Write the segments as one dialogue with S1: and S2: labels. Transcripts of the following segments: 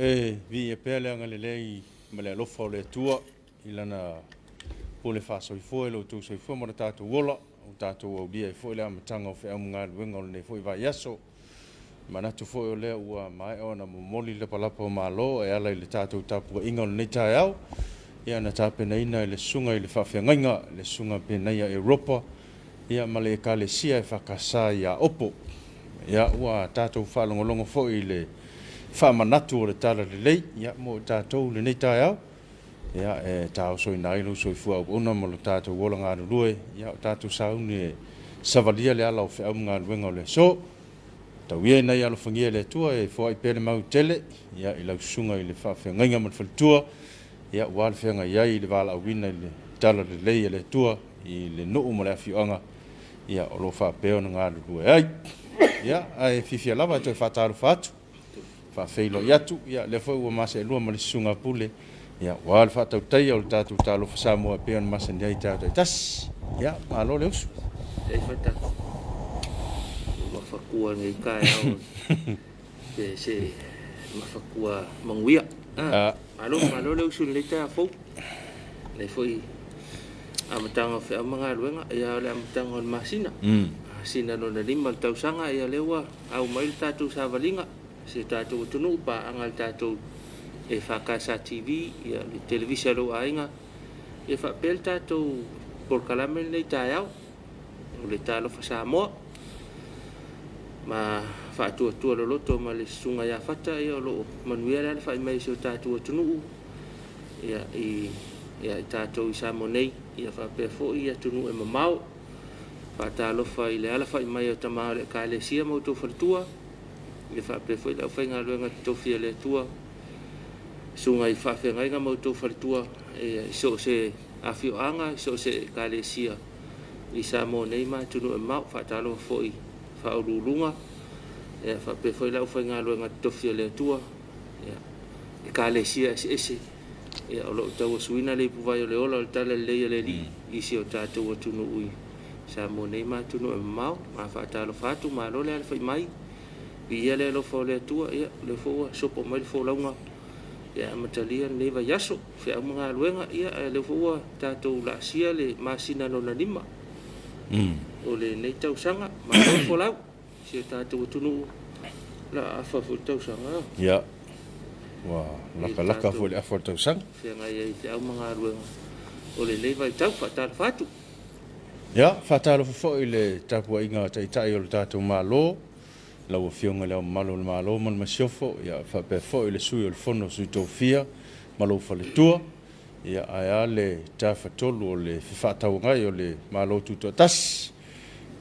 S1: E viia pea le agalelei ma le alofa o le Atua i Lana pule faasoifua i lo outou soifua ma lo tatou ola, ua tatou aulia ai foi le amataga o feau ma galuega o lenei foi vaiaso. E manatu foi o lea ua maea ona momoli lapalapa o malo e ala i le tatou tapuaiga o lenei taeao, ia na tapenaina e le Susuga i le Faafeagaiga, le Susuga Penaia Europa, ia ma le Ekalesia EFKS i Aopo. Ia ua tatou faalogologo foi i le faamanatu o le Talalelei ia mo i tatou i lenei taeao, ia e taosoina ai lou soifua auauna ma lo tatou ola galulue, ia o tatou sauni e savalia le ala o feau ma galuega o le aso. Tau ia ina ia alofagia e le Atua e foai pea le mau tele ia i lau susuga i le faafeagaiga ma le faletua, ia aua le feagai ai i le valaauina i le Talalelei a le Atua i le nuu ma le afioaga ia o lo o faapea ona galulue ai. Ia, ae fiafia lava e toe faatalofa atu, faafeiloai atu, ia lea foi ua maseelua ma le susuga Pule, ia aua le faatautaia o le tatou Talofa Samoa e pei ona masani ai i taeao taitasi. Ia, malo le usu.
S2: Ei fata. Mafatua nei taeao. Pe se mafatua manuia. Ah. Malo, malo le usu i lenei taeao fou. Lenei foi amataga o feau ma galuega, ia o le amataga o le masina. Masina lona 5 o le tausaga, ia lea ua au mai le tatou savaliga, si o tatou atunuu, paaga le tatou EFKS TV, ia le televisa a lou aiga, ia faapea le tatou polokalame lenei taeao, o le Talofa Samoa. Ma faatuatua loloto ma le susuga ia Fata, ia o lo o manuia le alafai mai i si o tatou atunuu, ia i ia i tatou i Samoa nei, ia faapea foi i atunuu e mamao. Faatalofa i le alafai mai o tama o le Ekalesia ma outou faletua, ia faapea foi le aufaigaluega totofi a le Atua, susuga i faafeagaiga ma outou faletua, ia i so o se afioaga, i so o se Ekalesia i Samoa nei ma atunuu e mamao. Faatalofa foi i faauluuluga, ia faapea foi le aufaigaluega totofi a le Atua, ia Ekalesia eseese, ia o lo o tauasuina le ipuvai o le ola o le Talalelei a le Alii i si o tatou atunuu i Samoa nei ma atunuu e mamao. Ma faatalofa atu, malo le alafai mai, viia le alofa o le Atua, ia o lea foi ua sopo mai le folauga e amatalia lenei vaiaso, feau ma galuega, ia ae o lea foi ua tatou laasia le masina lona 5 o lenei tausaga. Malo le folau i si o tatou atunuu, la afa foi le tausaga.
S1: Ia, ua lakalaka foi le afa o le tausaga.
S2: Feagai ai feau ma galuega o lenei vaitau. Faatalofa atu.
S1: Ia, faatalofa foi i le tapuaiga a Taitai o le tatou Malo, lau Afioga i Le Ao Mamalu o le Malo ma le Masiofo, ia faapea foi le Sui o le Fono a Sui Tofia ma lou faletua, ia ae a le Tafatolu o le Fefaatauagai o le Malo Tutoatasi,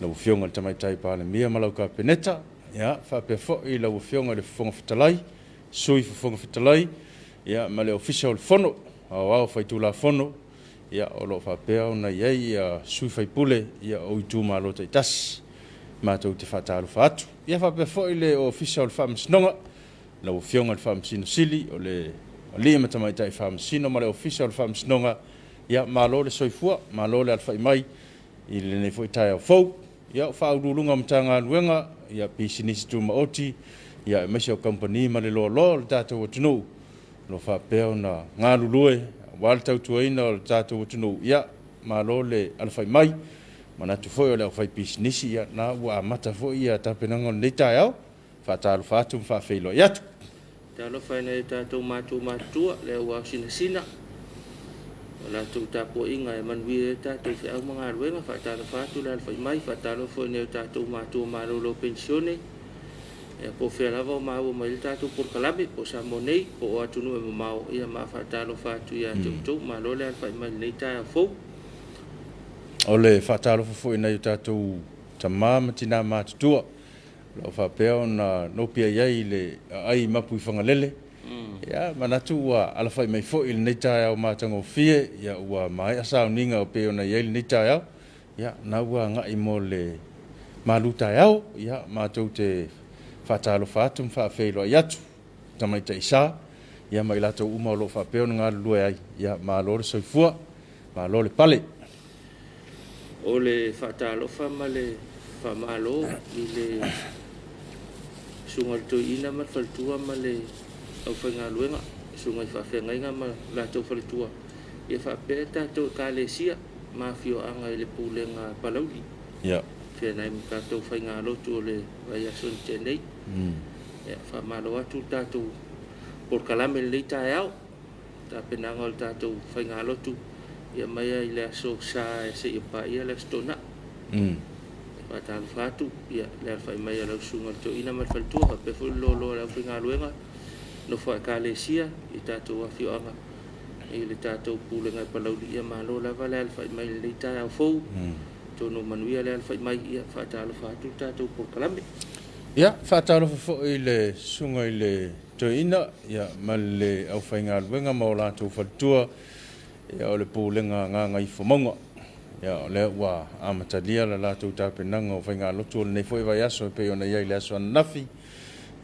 S1: lau Afioga i le Tamaitai Palemia ma lau Kapeneta, ia faapea foi lau Afioga i le Fofoga Fetalai, Sui Fofoga Fetalai, ia ma le Ofisa o le Fono Aoao Faitulafono, ia o lo o faapea ona i ai ia sui faipule ia o itumalo taitasi. Matou te faatalofa atu. Ia faapea foi le Ofisa o le Faamasinoga, lau Afioga i le Faamasino Sili, o le Alii ma Tamaitai Faamasino ma le Ofisa o le Faamasinoga, ia malo le soifua, malo le alafai mai i lenei foi taeao fou. Ia o Faauluuluga o Matagaluega, ia Pisinisi Tumaoti, ia aemaise o Kamupani ma le loaloa o le tatou atunuu, o lo o faapea ona galulue aua le tautuaina o le tatou atunuu. Ia, malo le alafai mai. Manatu foi o le aufaipisinisi, ia, na ua amata foi ia tapenaga o lenei taeao. Faatalofa atu ma faafeiloai atu.
S2: Talofa i nai o tatou matua matutua, le au ao sinasina, o latou tapuaiga e manuia ai tatou feau ma galuega. Faatalofa atu le alafai mai, faatalofa foi i nai o tatou matua malolo penisione, ia po o fea lava o maua mai le tatou polokalame, po o Samoa nei, po o atunuu e mamao, ia ma faatalofa atu ia te outou. Malo le alafai mai i lenei taeao fou.
S1: O le faatalofa foi i nai o tatou tama ma tina matutua, o lo o faapea ona nopia i ai le aai mapu i Fagalele. Ia, manatu ua alafai mai foi i lenei taeao matagofie, ia ua maea sauniga e pei ona i ai lenei taeao. Ia, na ua agai mo le malu taeao, ia, matou te faatalofa atu ma faafeiloai atu, Tamaitai Sa, ia ma i latou uma o lo o faapea ona galulue ai, ia, malo le soifua, malo le pale.
S2: O le faatalofa ma le faamalo i le Susuga i le Toeaina ma le Faletua ma le aufaigaluega, susuga i faafeagaiga ma latou faletua, ia faapea tatou Ekalesia ma afioaga i le Pulega a Palauli. Feagai ma tatou faigalotu o le vaiaso na tea nei. Ia, faamalo atu le tatou polokalame i lenei taeao, tapenaga o le tatou faigalotu ia mai lava i le aso Sa seia paia le Aso Toonai. Faatalofa atu ia le alafai mai a lau susuga i le toeaina ma le faletua, faapea foi le loaloa o le aufaigaluega, nofo a Ekalesia i tatou afioaga i le tatou Pulega i Palauli. Ia malo lava le alafai mai i lenei taeao fou. Atonu manuia le alafai mai, ia faatalofa atu le tatou polokalame.
S1: Ia, faatalofa foi i le susuga i le toeaina ia, ma le aufaigaluega ma o latou faletua ia, o le Pulega Gagaifomauga. Ia, o lea ua amatalia le latou tapenaga o faigalotu o lenei foi vaiaso e pei ona i ai le aso ananafi.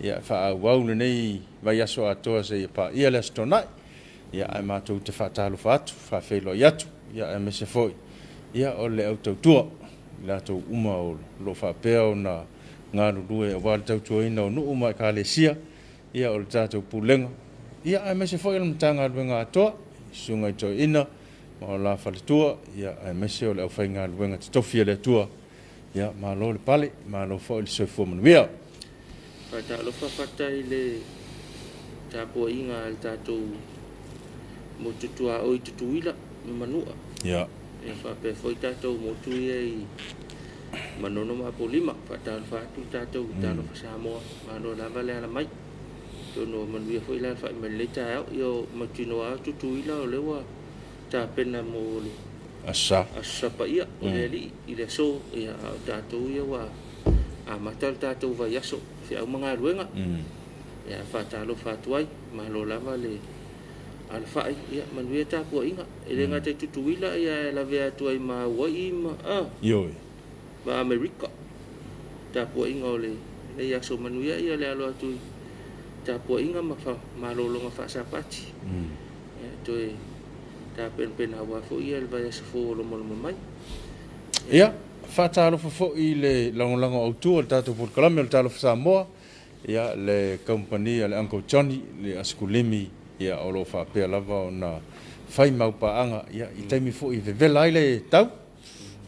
S1: Ia, faaauau lenei vaiaso atoa seia paia le Aso Toonai. Ia, ae matou te faatalofa atu, faafeiloai atu, ia, aemaise foi ia, o le au tautua, i latou uma o lo o faapea ona galulue aua le tautuaina o nuu ma ekalesia, ia, o le tatou pulega, ia, aemaise foi o le Matagaluega atoa, susuga i toeaina ma o la faletua, ia, aemaise o le aufaigaluega totofi a le Atua. Ia, malo le pale, malo foi le soifua manuia.
S2: Faatalofa fata i le tapuaiga a le tatou motu tuaoi Tutuila ma Manua. Ia faapea foi tatou motu ia i Manono ma Apolima. Faatalofa atu tatou talofa Samoa, malo lava le ala mai. Atonu ua manuia foi le alafai mai lenei taeao. Ia o mautinoa Tutuila o lea ua tapena mo le
S1: Aso
S2: Aso Sa Paia o le Alii i le aso, ia, a o tatou ia ua amata le tatou vaiaso feau ma galuega. Ia faatalofa atu ai, malo lava le alafai, ia manuia tapuaiga. E le gata i Tutuila, ia e lavea atu ai ma Hawaii ma
S1: Ioe.
S2: ma Amerika. Tapuaiga o lenei aso manuia ia le alo atu i tapuaiga ma malologa faasapati. Ia toe tapenapena aua foi ia le vaiaso fou o lomaloma mai.
S1: Ia, faatalofa foi i le lagolago autu o le tatou polokalame o le Talofa Samoa, ia, le kamupani a le Uncle Johnny, le asikulimi, ia, o lo o faapea lava ona fai mau paaga, ia, i taimi foi e vevela ai le tau.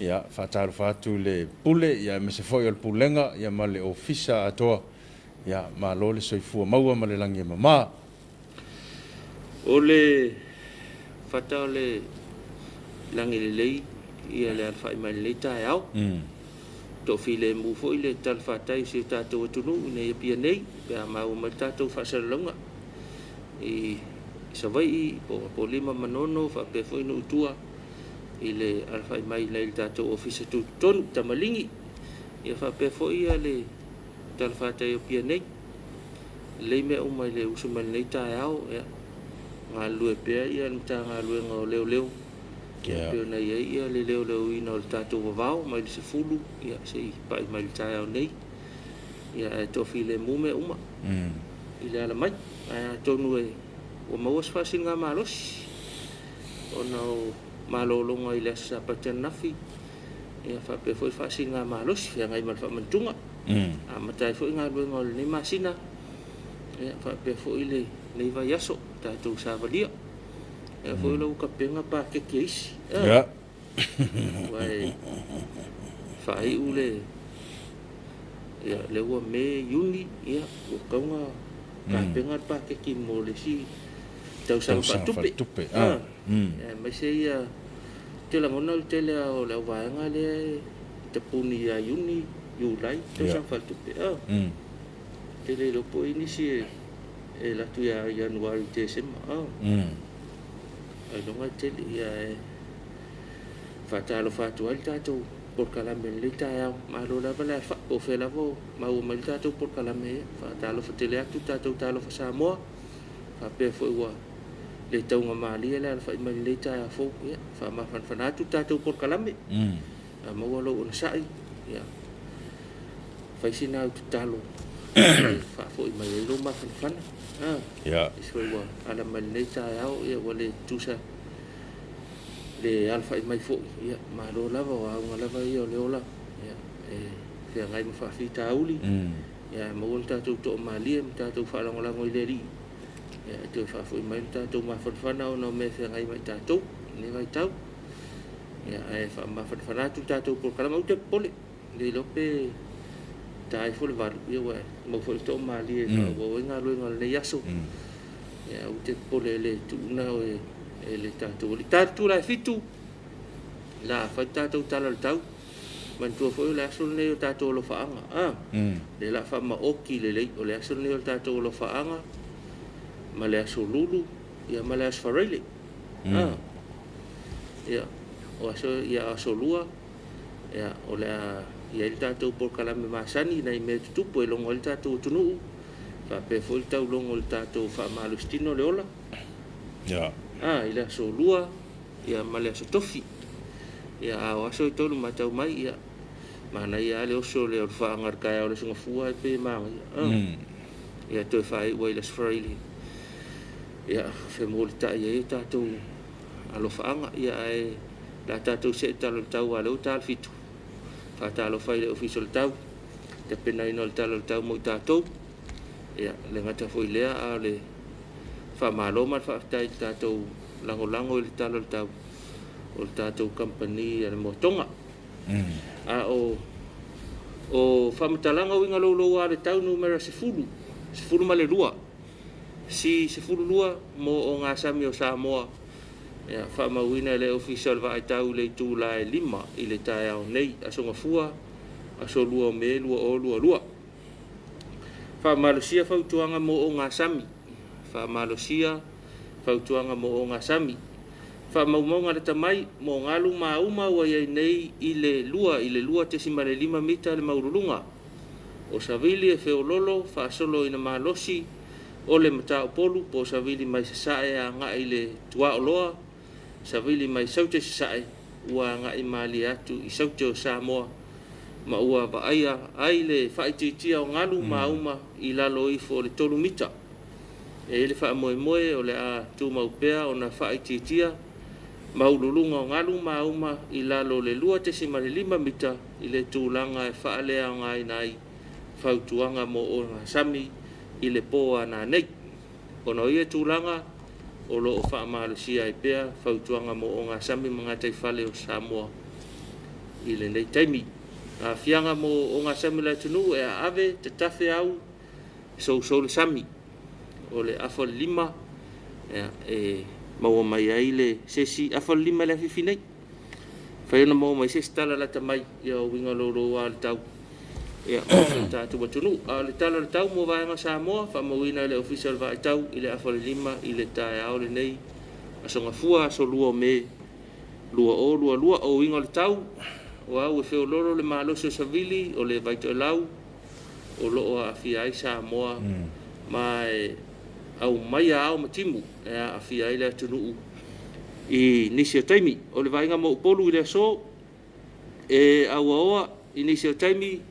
S1: Ia, faatalofa atu i le pule, ia, aemaise foi o le pulega, ia, ma le ofisa atoa. Ia, malo le soifua maua ma le lagi e mama.
S2: O le fata o le lagi lelei ia le alafai mai lenei taeao. Toafilemu foi le talafatai o si o tatou atunuu ina ia pia nei, pe a maua mai le tatou faasalalauga i Savaii, po o Apolima, Manono, faapea foi nuu tua i le alafai mai i le tatou ofisa tutotonu Tamaligi. Ia faapea foi ia le talafatai o Apia nei. Lelei mea uma i le usu mai lenei taeao, ia galulue pea ia le Matagaluega o Leoleo. Ia pei ona i ai ia le leoleoina o le tatou vavao mai le 10 ia se i pai mai le taeao nei. Ia ae toafilemu mea uma i le ala mai. Ae atonu e ua maua se faasiligamalosi ona o malologa i le aso Sapati ananafi, ia faapea foi faasiligamalosi feagai ma le faamanatuga. Amata ai foi galuega o lenei masina, ia faapea foi lenei vaiaso tatou savalia. Ia foi lau kapega paketi a isi. Ua e faaiu le ia lea ua Me, Iuni, ia ua tauga tapena le paketi mo le isi tausaga faaletupe. Aemaise ia te lagona le tele o le auvaega lea e tapuni ia Iuni, Iulai, tausaga faaletupe. Tele iloa po o nisi e alu atu ia Ianuari, Tesema. Ailoga e tele ia e faatalofa atu ai le tatou polokalame i lenei taeao. Malo lava le alafai, po o fea lava o maua mai le tatou polokalame, ia faatalofa tele atu le tatou talofa Samoa. Faapea foi ua le taugamalie le alafai mai lenei taeao fou, ia faamafanafana atu le tatou polokalame. A maua lou onosai, ia fai sina au tatalo faafoi mai ai lou mafanafana. Isi foi ua ala mai lenei taeao, ia ua le tusa le alafai mai foi, ia malo lava, o auga lava ia o le ola, ia e feagai ma faafitauli, ia maua le tatou toamalie ma tatou faalagolago i le Alii. Ia, e toe faafoi mai lo tatou mafanafana ona o mea e feagai ma i tatou i lenei vaitau. Ia, ae faamafanafana atu le tatou polokalame. Aua te popole, le iloa pe ta ifo le 8, ia ua maua foi le toamalie e faaauau ai galuega o lenei aso. Ia, aua te popole i le tuuna oe e le tatou Alii. Ta le itula e 7, la fai le tatou tala o le tau. Manatua foi o le aso lenei o tatou alofaaga. Lea la faamaoti lelei, o le aso lenei o le tatou alofaaga ma le aso Lulu, ia ma le aso Faraile. Ia, o aso, ia aso Lua, ia, o le a i ai le tatou polokalame masani nai mea tutupu e logo ai le tatou atunuu, faapea foi le taulogo o le tatou faamalositino le ola. I le aso Lua, ia ma le aso Tofi. Ia, a o aso e 3 matau mai, ia, manaia lava le oso o le alofaaga i le taeao o le Aso Gafua e pe manaia. Ia, toe faaiu ai i le aso Faraile. Ia, femolitai ai o tatou alofaaga. Ia, ae la tatou see tala o le tau a lea ua ta le 7. Faatalofa i le Ofisa o le Tau, tapenaina o le tala o le tau mo i tatou. Ia, le gata foi lea, a o le faamalo ma le faafetai i le tatou lagolago i le tala o le tau o le tatou kamupani a le Moatoga. A o faamatalaga uiga louloua a le tau numera 10, 12, C 12 mo ogasami o Samoa. Ia, faamauina e le Ofisa o le Vaai Tau i le itula e 5 i le taeao nei, aso Gafua, aso 2 o Me 2022. Faamalosia fautuaga mo ogasami. Faamalosia fautuaga mo ogasami. Faamaumauga lata mai mo galu mauma ua iai nei i le 2 i le 2.5 mita le maululuga. O savili e feololo faasolo ina malosi o le Mataupolu po o savili mai Sasae agai i le Tuaoloa, savili mai Saute Sasae ua agai malie atu i Saute o Samoa ma ua vaaia ai le faaitiitia o galu mauma i lalo ifo o le 3 mita. E i ai le faamoemoe o le a tumau pea ona faaitiitia maululuga o galu mauma i lalo o le 2.5 mita i le tulaga e faaleaogaina ai fautuaga mo ogasami i le po a nanei. Ona o ia tulaga o lo o faamalosia ai pea fautuaga mo ogasami ma gataifale o Samoa i lenei taimi. Aafiaga mo ogasami o le atunuu e aave tatafe au sousou le sami o le afa o le 5, e maua mai ai le sesi afa o le 5 i le afiafi nei. Fai ona maua mai se isi tala lata mai ia o uiga louloua o le tau ia mo si o tatou atunuu. A o le tala o le tau mo vaega o Samoa, faamauina e le Ofisa o le Vaai Tau i le afa o le 5 i le taeao lenei, aso Gafua, aso 2 o Me 2022. O uiga o le tau, o au e feololo le malosi o savili o le Vaitoelau o lo o aafia ai Samoa ma e aumaia ao ma timu e aafia ai le atunuu i nisi o taimi. O le vaaiga mo Upolu i le aso e auaoa i nisi o taimi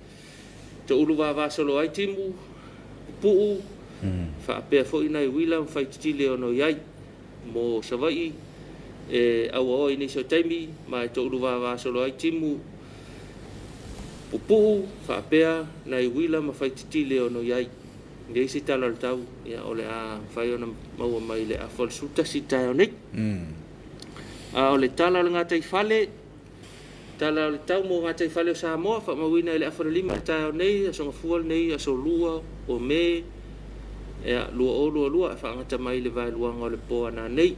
S2: toulu vavasolo ai timu, pupuu, faapea foi nai uila ma faititile ono i ai. Mo Savaii e auaoa i nisi o taimi ma e toulu vavasolo ai timu, pupuu, faapea nai uila ma faititile ono i ai. I se tala o le tau, ia, o le a mafai ona maua mai le afa o le 11 i le taeao nei. A o le tala o le gataifale, tala o le tau mo gataifale o Samoa, faamauina i le afa o le 5 i le taeao nei, aso Gafua lenei, aso 2 o Me, ia, 2022, e faagata mai le vaeluaga o le po a nanei.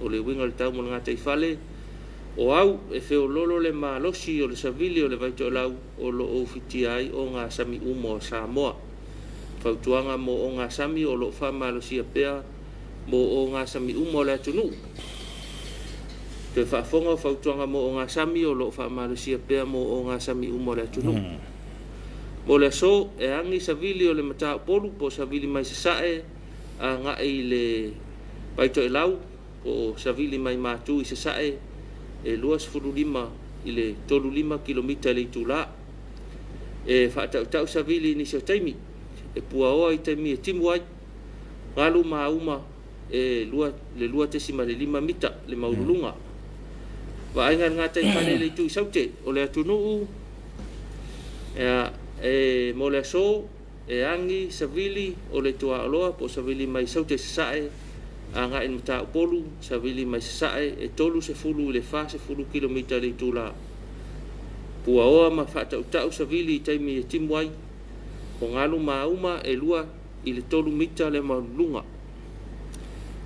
S2: O le uiga o le tau mo le gataifale, o au e feololo le malosi o le savili o le Vaitoelau o lo o ufitia ai ogasami uma o Samoa. Fautuaga mo ogasami o lo o faamalosia pea mo ogasami uma o le atunuu. Toe faafofoga o fautuaga mo ogasami o lo o faamalosia pea mo ogasami uma o le atunuu. Mo le aso, e agi savili o le Mataupolu po o savili mai Sasae agai i le Vaitoelau po o savili mai Matu i Sasae e 25 i le 35 kilomita i le itula. E faatautau savili i nisi o taimi, e puaoa i taimi e timu ai, galu mauma e le 2.5 mita le maululuga. Vaaiga i le gataifale i le itu i Saute o le atunuu, e mo le aso, E agi savili o le tuaoloa po o savili mai Saute i Sasae agai i le Mataupolu, savili mai Sasae e 30 i le 40 kilomita i le itula. Puaoa ma faatautau savili i taimi e timu ai. O galu mauma e 2 i le 3 mita le maualuluga.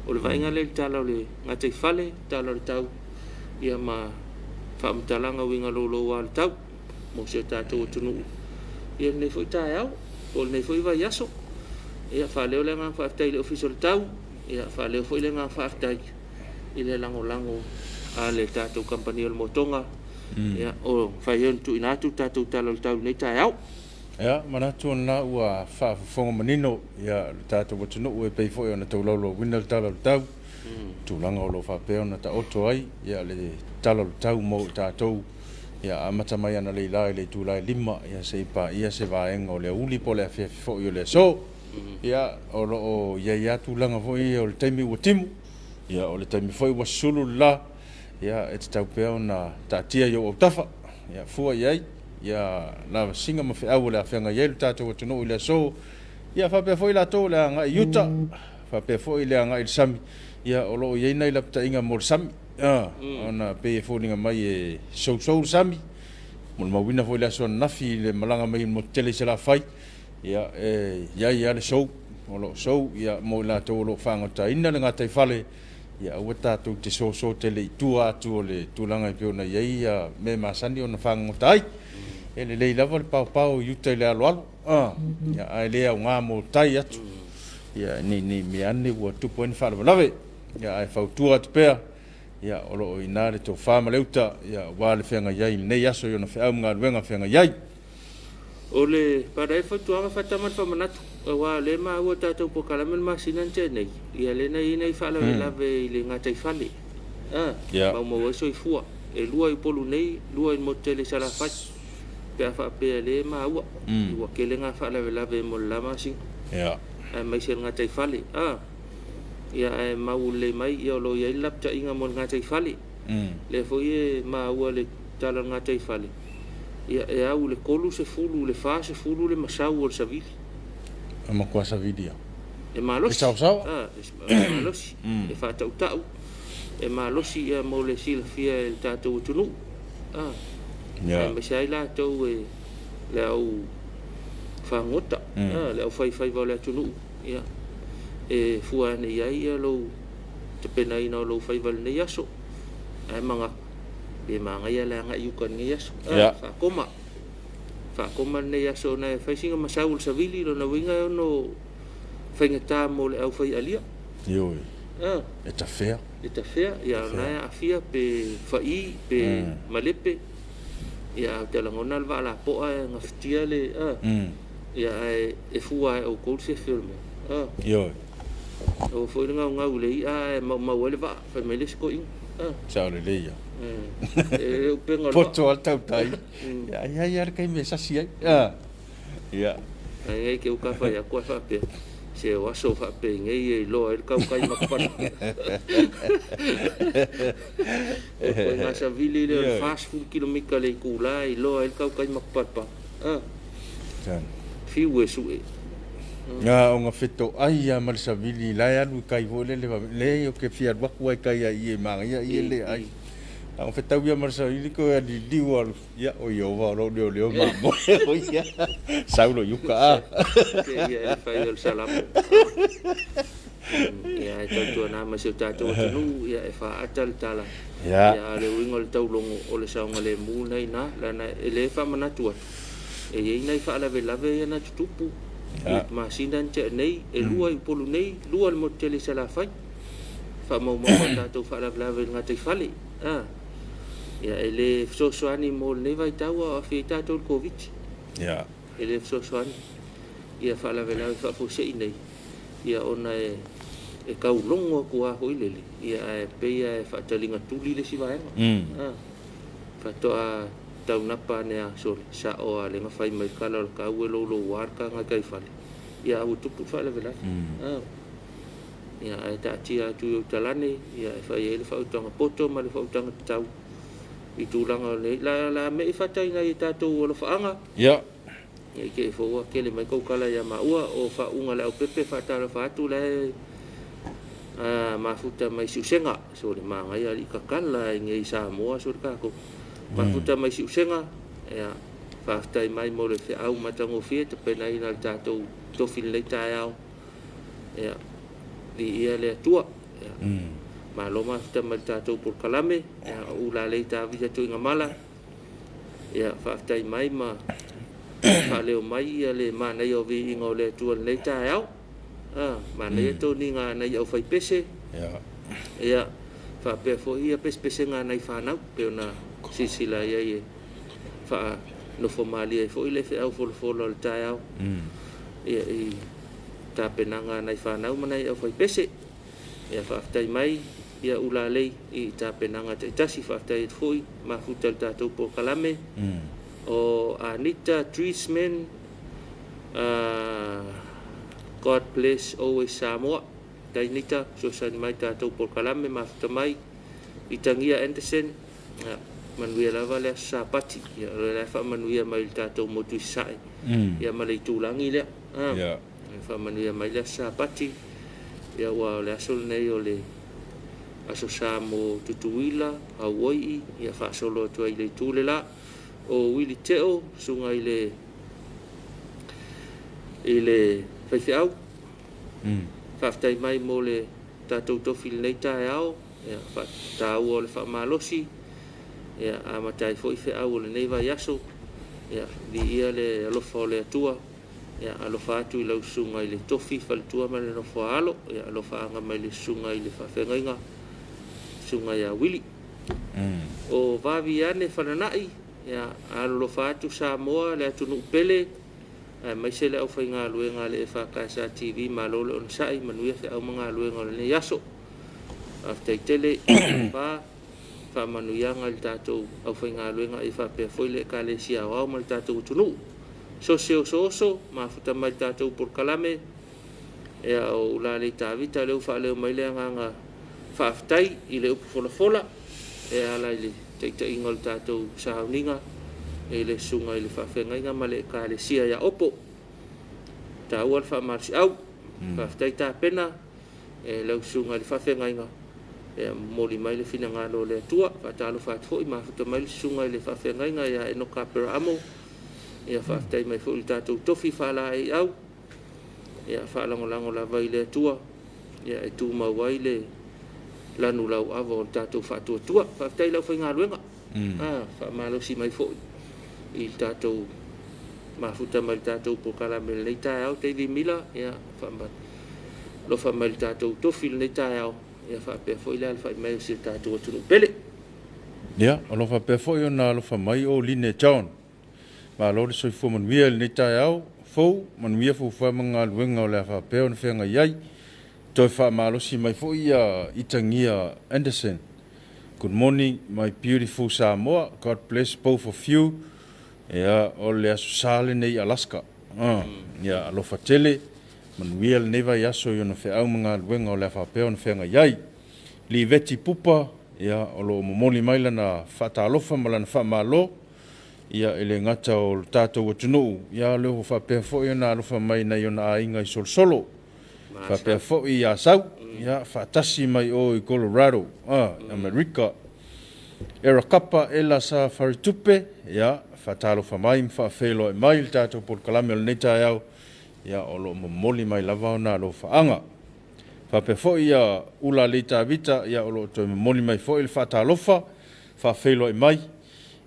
S2: O le vaaiga lea i le tala o le gataifale, tala o le tau, ia ma faamatalaga uiga louloua o le tau mo si o tatou atunuu i lenei foi taeao po o lenei foi vaiaso. Ia faaleo le agaga faafetai i le Ofisa o le Tau, ia faaleo foi le agaga faafetai i le lagolago a le tatou kamupani o le Motoga, ia o mafai ai ona tuuina atu le tatou tala o le tau i lenei taeao.
S1: Ia, manatu o lena ua faafofoga manino ia le tatou atunuu e pei foi ona taulaulauina le tala o le tau, tulaga o lo o faapea ona taoto ai ia le tala o le tau mo i tatou, ia amata mai analeila i le itula e 5 ia seia paia se vaega o le aoauli po o le afiafi foi o le aso. Ia, o lo o i ai lava tulaga foi ia o le taimi ua timu, ia o le taimi foi ua sulu le la, ia e tatau pea ona taatia i ou autafa, ia fua i ai ia lavasiga ma feau o le a feagai ai lo tatou atunuu i le aso, ia faapea foi latou o le a agai i uta, faapea foi le agai i le sami, ia o lo o i ai nai lapataiga mo le sami, ona pei e foliga mai e sousou le sami, molimauina foi le aso ananafi i le malaga mai i le motu tele i Salafai, ia e i ai lava le sou, o lo o sou, ia mo i latou o lo o fagotaina le gataifale, ia aua tatou te soso tele i tua atu o le tulaga e pei ona i ai ia mea masani ona fagogota ai. E lelei lava le paopao i uta i le aloalo, ia, ae le aoga mo tai atu, ia ne i mea ane ua tupu ai ni faalavelave. Ia, ae fautua atu pea, ia, o lo o i ina le tofa ma le uta, ia, aua le feagai ai i lenei aso i ona feau ma galuega feagai ai.
S2: O le parai fautuaga faatama le faamanatu, aua o lea e maua tatou polokalame le masina na tea nei, ia lea na i ai nai faalavelave i le gataifale, maumau ai soifua. E 2 i Upolu nei, 2 i le motu tele i Salafai, pe a faapea lea e maua, ua tele ngā faalavelave mo le la masina, aemaise le gataifale. Ia ae mau lelei mai, ia o lo o i ai le lapataiga mo le gataifale. Lea foi e maua le tala o le gataifale, ia e au i le 30 i le 40 le masau o le savili.
S1: E matua savili ia.
S2: E malosi.
S1: E saosaoa.
S2: E malosi. E faatautau. E malosi ia mo le silafia e le tatou atunuu. Aemaise ai latou e le au fagota, le au faifaiva o le atunuu, ia, e fua ane i ai ia lou tapenaina o lou faiva i lenei aso. Ae manatu, pe manaia le agai i uta i lenei aso. Faakoma. Faakoma lenei aso ona e fai sina masau o le savili, lona uiga e ono faigata mo le au fai alia.
S1: Ioe. E tafea.
S2: E tafea, ia ona e aafia pe fa'i, pe malepe. Ia, ou te lagona le vaa lapoa e gafatia le, ia, ae e fua e outou le sefe o le mea.
S1: Ioe.
S2: Aua foi le gaugau i le i'a ae maumau ai le vaa, fai mai le isi toeaina.
S1: Sao lelei ia.
S2: E le upega o le vaa.
S1: Poto lava le tautai. Ia, ai ai lava le taimi e sasi ai. Ia.
S2: Ai ai ke uka fai atu ai faapea, se o aso faapenei e iloa ai le tautai matapala. O le ituaiga savili lea o le 40 kilomita i le itula e iloa ai le tautai matapalapala. Fiu e sue.
S1: Na ona fetoai lava ma le savili la e alu i tai foi lele, leai ou te fia alu atu lava i tai a i e manaia i e le ai. Na ona fetau ia ma le savili toe aliliu alu. Ia, o Ieova o lou leoleo ma moe o ia. Sau loa i uka a.
S2: Ia e fai o le salamo. Ia e tautuana ma si o tatou atunuu, ia e faaata le tala. Ia a o le uiga o le taulogo o le saogalemu lena i ina, leaga e le faamanatu atu, e i ai nai faalavelave ia na tutupu i le masina na tea nei, e 2 i Upolu nei, 2 i le motu tele i Salafai. Faamaumauga o tatou faalavelave i le gataifale. Ia, e le fesoasoani mo lenei vaitau a o aafia ai tatou i le Koviti. E le fesoasoani ia faalavelave faafuasei nei, ia ona e taulogo atu lava foi lele, ia ae pei lava e faataligatuli le isi vaega. Faatoa taunapa ane a sole, sao lava le na fai mai le tala o le tau e louloua le tagata i fale, ia a ua tupu le faalavelave. Ia, ae taatia atu i ou talane, ia e fai ai le faautaga poto ma le faautaga tatau i tulaga o le la la mei fataina i tatou alofaaga.
S1: Ia.
S2: Ne i te i foi ua tele mai tou tala ia maua o faauuga Leaupepe faatalofa atu la e mafuta mai Siusega. So le manaia alii tatala i nei Samoa so le tatou mafuta mai Siusega. Ia, faafetai mai mo le feau matagofie tapenaina le tatou tofi lenei taeao. Ia, viia le Atua. Ia, malo mafuta mai le tatou polokalame. Ia, o Ulalei Tavita Tuigamala. Ia, faafetai mai ma faaleo mai ia le manaia o viiga o le Atua i lenei taeao. Manaia toniga a nai aufaipese. Ia, faapea foi ia pesepesega a nai fanau, pei ona silasila i ai e faanofo malie ai foi le feau folafola o le taeao. Ia, i tapenaga a nai fanau ma nai aufaipese. Ia, faafetai mai ia Ulalei i tapenaga taitasi. Faafetai atu foi mafuta i le tatou polokalame. O Anita Driesman, God bless always Samoa. Tai Nita, fesoasoani mai tatou polokalame mafuta mai. Itagia Anderson, manuia lava le aso Sapati. Ia, o lea faamanuia mai le tatou motu i Sasae. Ia ma le itulagi lea. Faamanuia mai le aso Sapati. Ia, ua o le aso lenei o le aso sa mo Tutuila, Hauoi'i, ia faasolo atu ai i le itu le la. O Wili Teo, susuga i le faifeau. Faafetai mai mo le tatou tofi lenei taeao. Ia, faataua o le faamalosi. Ia, amata ai foi feau o lenei vaiaso. Ia, viia le alofa o le Atua. Ia, alofa atu i lau susuga i le tofi faletua ma le nofo a alo. Ia, alofaaga mai le susuga i le faafeagaiga, susuga ia Wili. O Vaviane Fananai, ia, alolofa atu Samoa, le atunuu pele, aemaise le aufaigaluega a le EFKS TV, malo le onosai, manuia feau ma galuega o lenei aso. Faafetai tele, fa faamanuiaga i le tatou aufaigaluega e faapea foi le Ekalesia Aoao ma le tatou atunuu. Sose osooso, mafuta mai le tatou polokalame. Ia, o Ulalei Tavita lea ua faaleo mai le agaga faafetai i le upu folafola e ala i le taitaiga o le tatou sauniga i le susuga i le faafeagaiga ma le Ekalesia ia Opo. Taua le faamalosiau. Faafetai tapena e lau susuga i le faafeagaiga. E momoli mai le finagalo o le Atua. Faatalofa atu foi mafuta mai le susuga i le faafeagaiga ia Enoka Aperaamo. Ia, faafetai mai foi i le tatou tofi faalaeiau. Ia, faalagolago lava i le Atua. Ia, e tumau ai le lanu lauava o le tatou faatuatua. Faafetai i le aufaigaluega. Faamalosi mai foi i le tatou mafuta mai le tatou polokalame lenei taeao. David Miller, ia, faamalofa mai le tatou tofi lenei taeao. Ia, faapea foi le alafai mai o si o tatou atunuu pele.
S1: Ia, o lo faapea foi ona alofa mai o Line John. Malo le soifua manuia i lenei taeao fou, manuia fuafua ma galuega o le a faapea ona feagai ai. Toe faamalosi mai foi ia Itagia Anderson. Good morning, my beautiful Samoa. God bless both of you. Ia, o le aso sa lenei Alaska. Ia, alofa tele, manuia lenei vaiaso i ona feau ma galuega o le a faapea ona feagai ai. Liveti Pupa, ia, o lo o momoli mai lana faatalofa ma lana faamalo. Ia, e le gata o le tatou atunuu, ia, o lea ua faapea foi ona alofa mai nai ona aiga i Solosolo. Faapea foi ia Sau, ia, faatasi mai o i Colorado, Amerika. Era Kapa ela sa faritupe, ia, faatalofa mai ma faafeiloai mai le tatou polokalame o lenei taeao, ia, o lo o momoli mai lava ona alofaaga. Faapea foi ia Ulalei Tavita, ia, o lo o toe momoli mai foi le faatalofa, faafeiloai mai,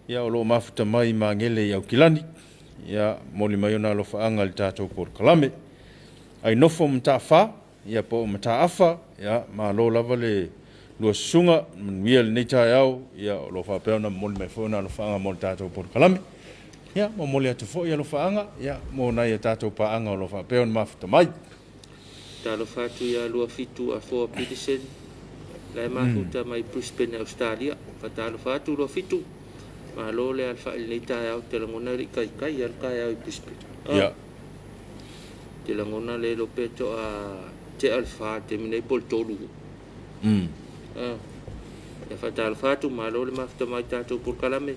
S1: ia, o lo o mafuta mai i Magele i Aukilani, ia, momoli mai ona alofaaga i le tatou polokalame. Ai nofo Mataafa, ia, po o Mataafa, ia, malo lava le lua susuga, manuia lenei taeao, ia, o lo o faapea ona momoli mai foi ona alofaaga mo le tatou polokalame. Ia, momoli atu foi alofaaga, ia, mo nai a tatou paaga o lo o faapea ona mafuta mai.
S2: Talofa atu ia Luafitu Afoa Peterson, la e mafuta mai Brisbane, Australia. Faatalofa atu Luafitu, malo le alafai lenei taeao, te lagona le kaikai al taeao i Brisbane.
S1: Ia.
S2: Te lagona le lo peto a te alfa te minei pol tolu. Ia faatalofa atu, malo le mafuta mai tatou polokalame.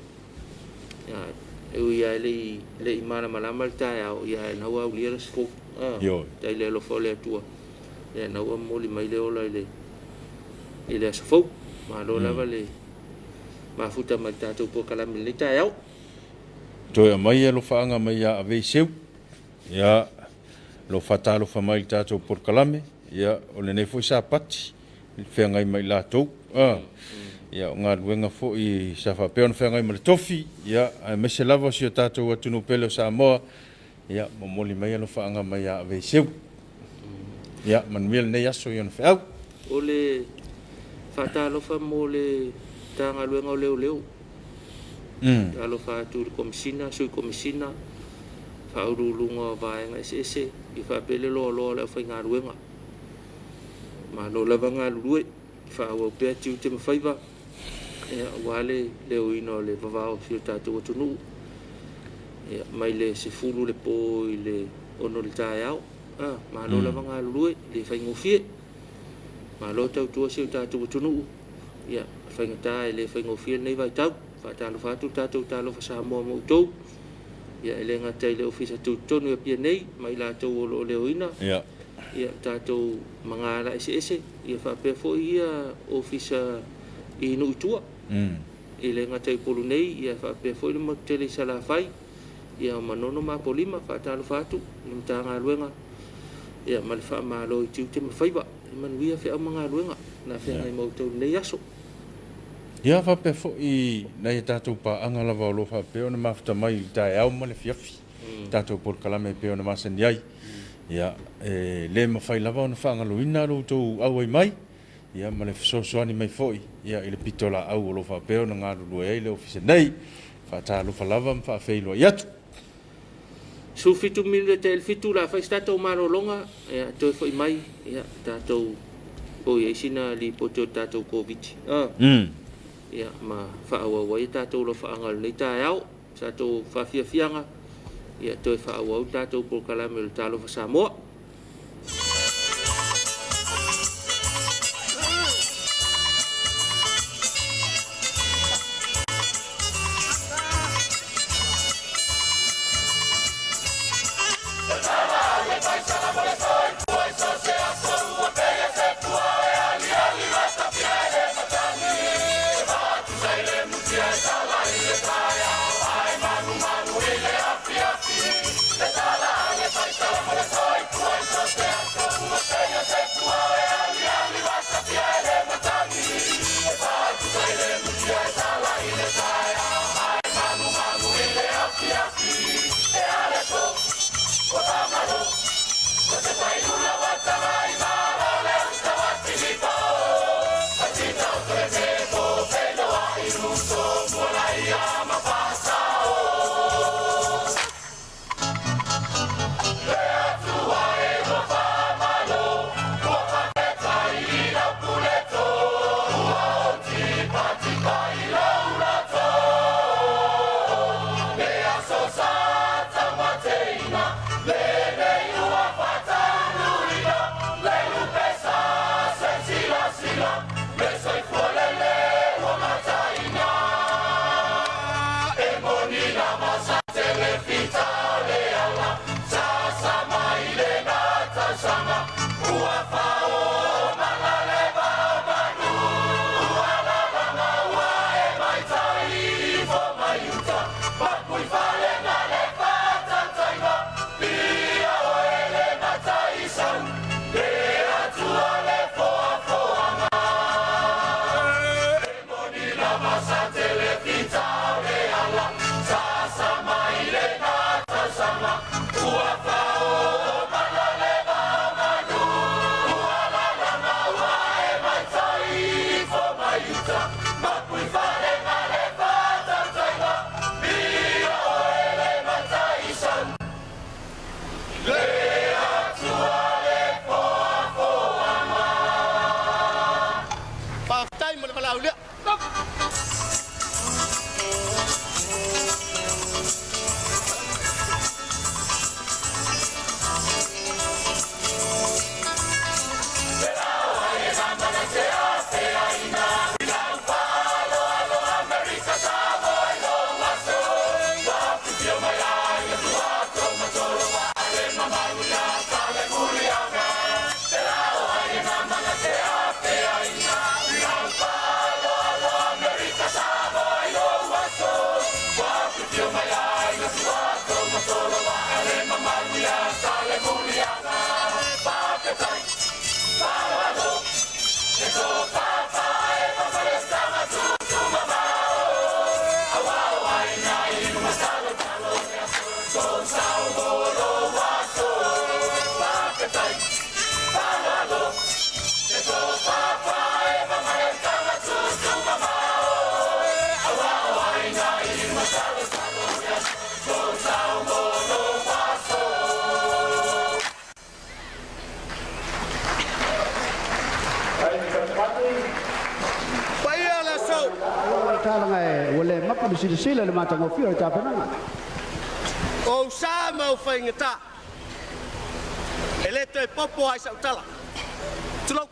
S2: Ia, E ui lava e le i malamalama le taeao, ia ae na ua aulia le aso fou.
S1: Ioe.
S2: Faafetai i le alofa o le Atua, ia na ua momoli mai le ola i le aso fou. Malo lava le mafuta mai le tatou polokalame i lenei taeao.
S1: Toe aumai alofaaga mai ia Aveiseu. Ia, lo faatalofa mai i le tatou polokalame. Ia, o lenei foi Sapati i le feagai ma i latou. Ia, o galuega foi sa faapea ona feagai ma le tofi, ia, aemaise lava o si o tatou atunuu pele o Samoa. Ia, momoli mai alofaaga mai ia Aveiseu. Ia, manuia lenei aso i ona feau.
S2: O le faatalofa mo le Matagaluega o Leoleo. Talofa atu i le Komesina, Sui Komesina, Faauluuluga o Vaega Eseese, ia faapea le loaloa o le aufaigaluega. Malo lava galulue, faaauau pea tiute ma faiva, ia, aua le leoina o le vavao o si o tatou atunuu. Ia, mai le 10 le po i le 6 le taeao. Malo lava galulue, le faigofie. Malo tautua si o tatou atunuu. Ia, faigata e le faigofie lenei vaitau. Faatalofa atu le tatou talofa Samoa ma outou. Ia, e le gata i le Ofisa Tutotonu i Apia nei, ma i latou o lo o leoina. Ia, tatou magala eseese, ia faapea foi ia ofisa i nuu i tua. E le gata i Upolu nei, ia faapea foi le motu tele i Salafai, ia Manono ma Apolima. Faatalofa atu i le Matagaluega, ia, ma le faamalo i tiute ma faiva. E manuia feau ma galuega na feagai ma outou i lenei aso.
S1: Ia, faapea foi nai a tatou paaga lava o lo o faapea ona mafuta mai i le taeao ma le afiafi. Tatou polokalame e pei ona masani ai. Ia, e le mafai lava ona faagaloina lo outou auai mai, ia, ma le fesoasoani mai foi, ia, i le pitolaau o lo o faapea ona galulue ai le ofisa nei. Faatalofa lava ma faafeiloai atu.
S2: 17 minute te 6:30 la fai se tatou malologa, ia, toe foi mai, ia, tatou o i ai sina lipoti o le tatou Koviti. Ia, ma faaauau ai tatou alofaaga o lenei taeao, tatou faafiafiaga, ia toe faaauau tatou polokalame o le Talofa Samoa.
S3: Paia le aso.
S4: O le tala e ua le mapa le silasila i le matagofie o le tapenaga.
S3: O ou sa ma ou faigata. E le toe popo ai sau tala. Tulou.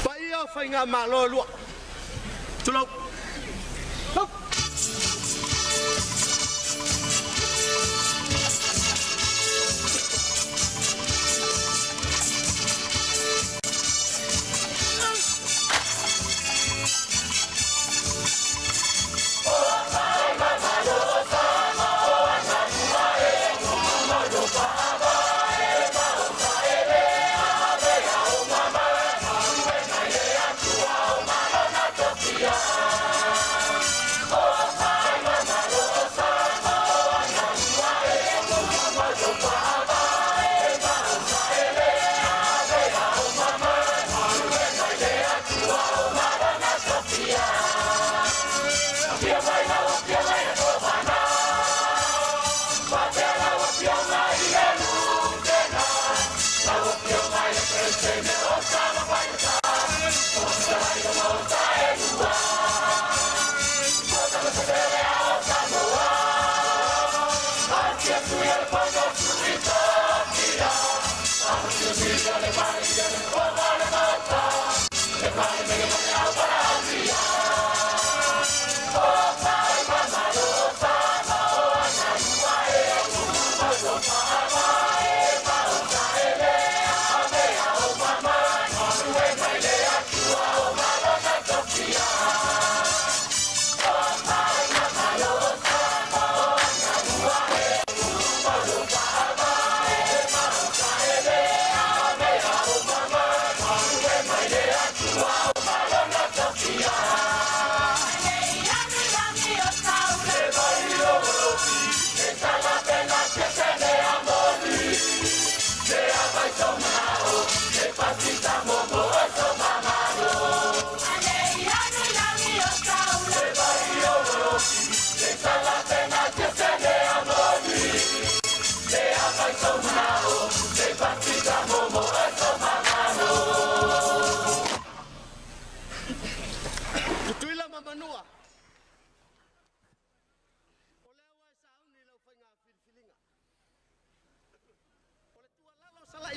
S3: Paia o faigamalo e lua. Tulou.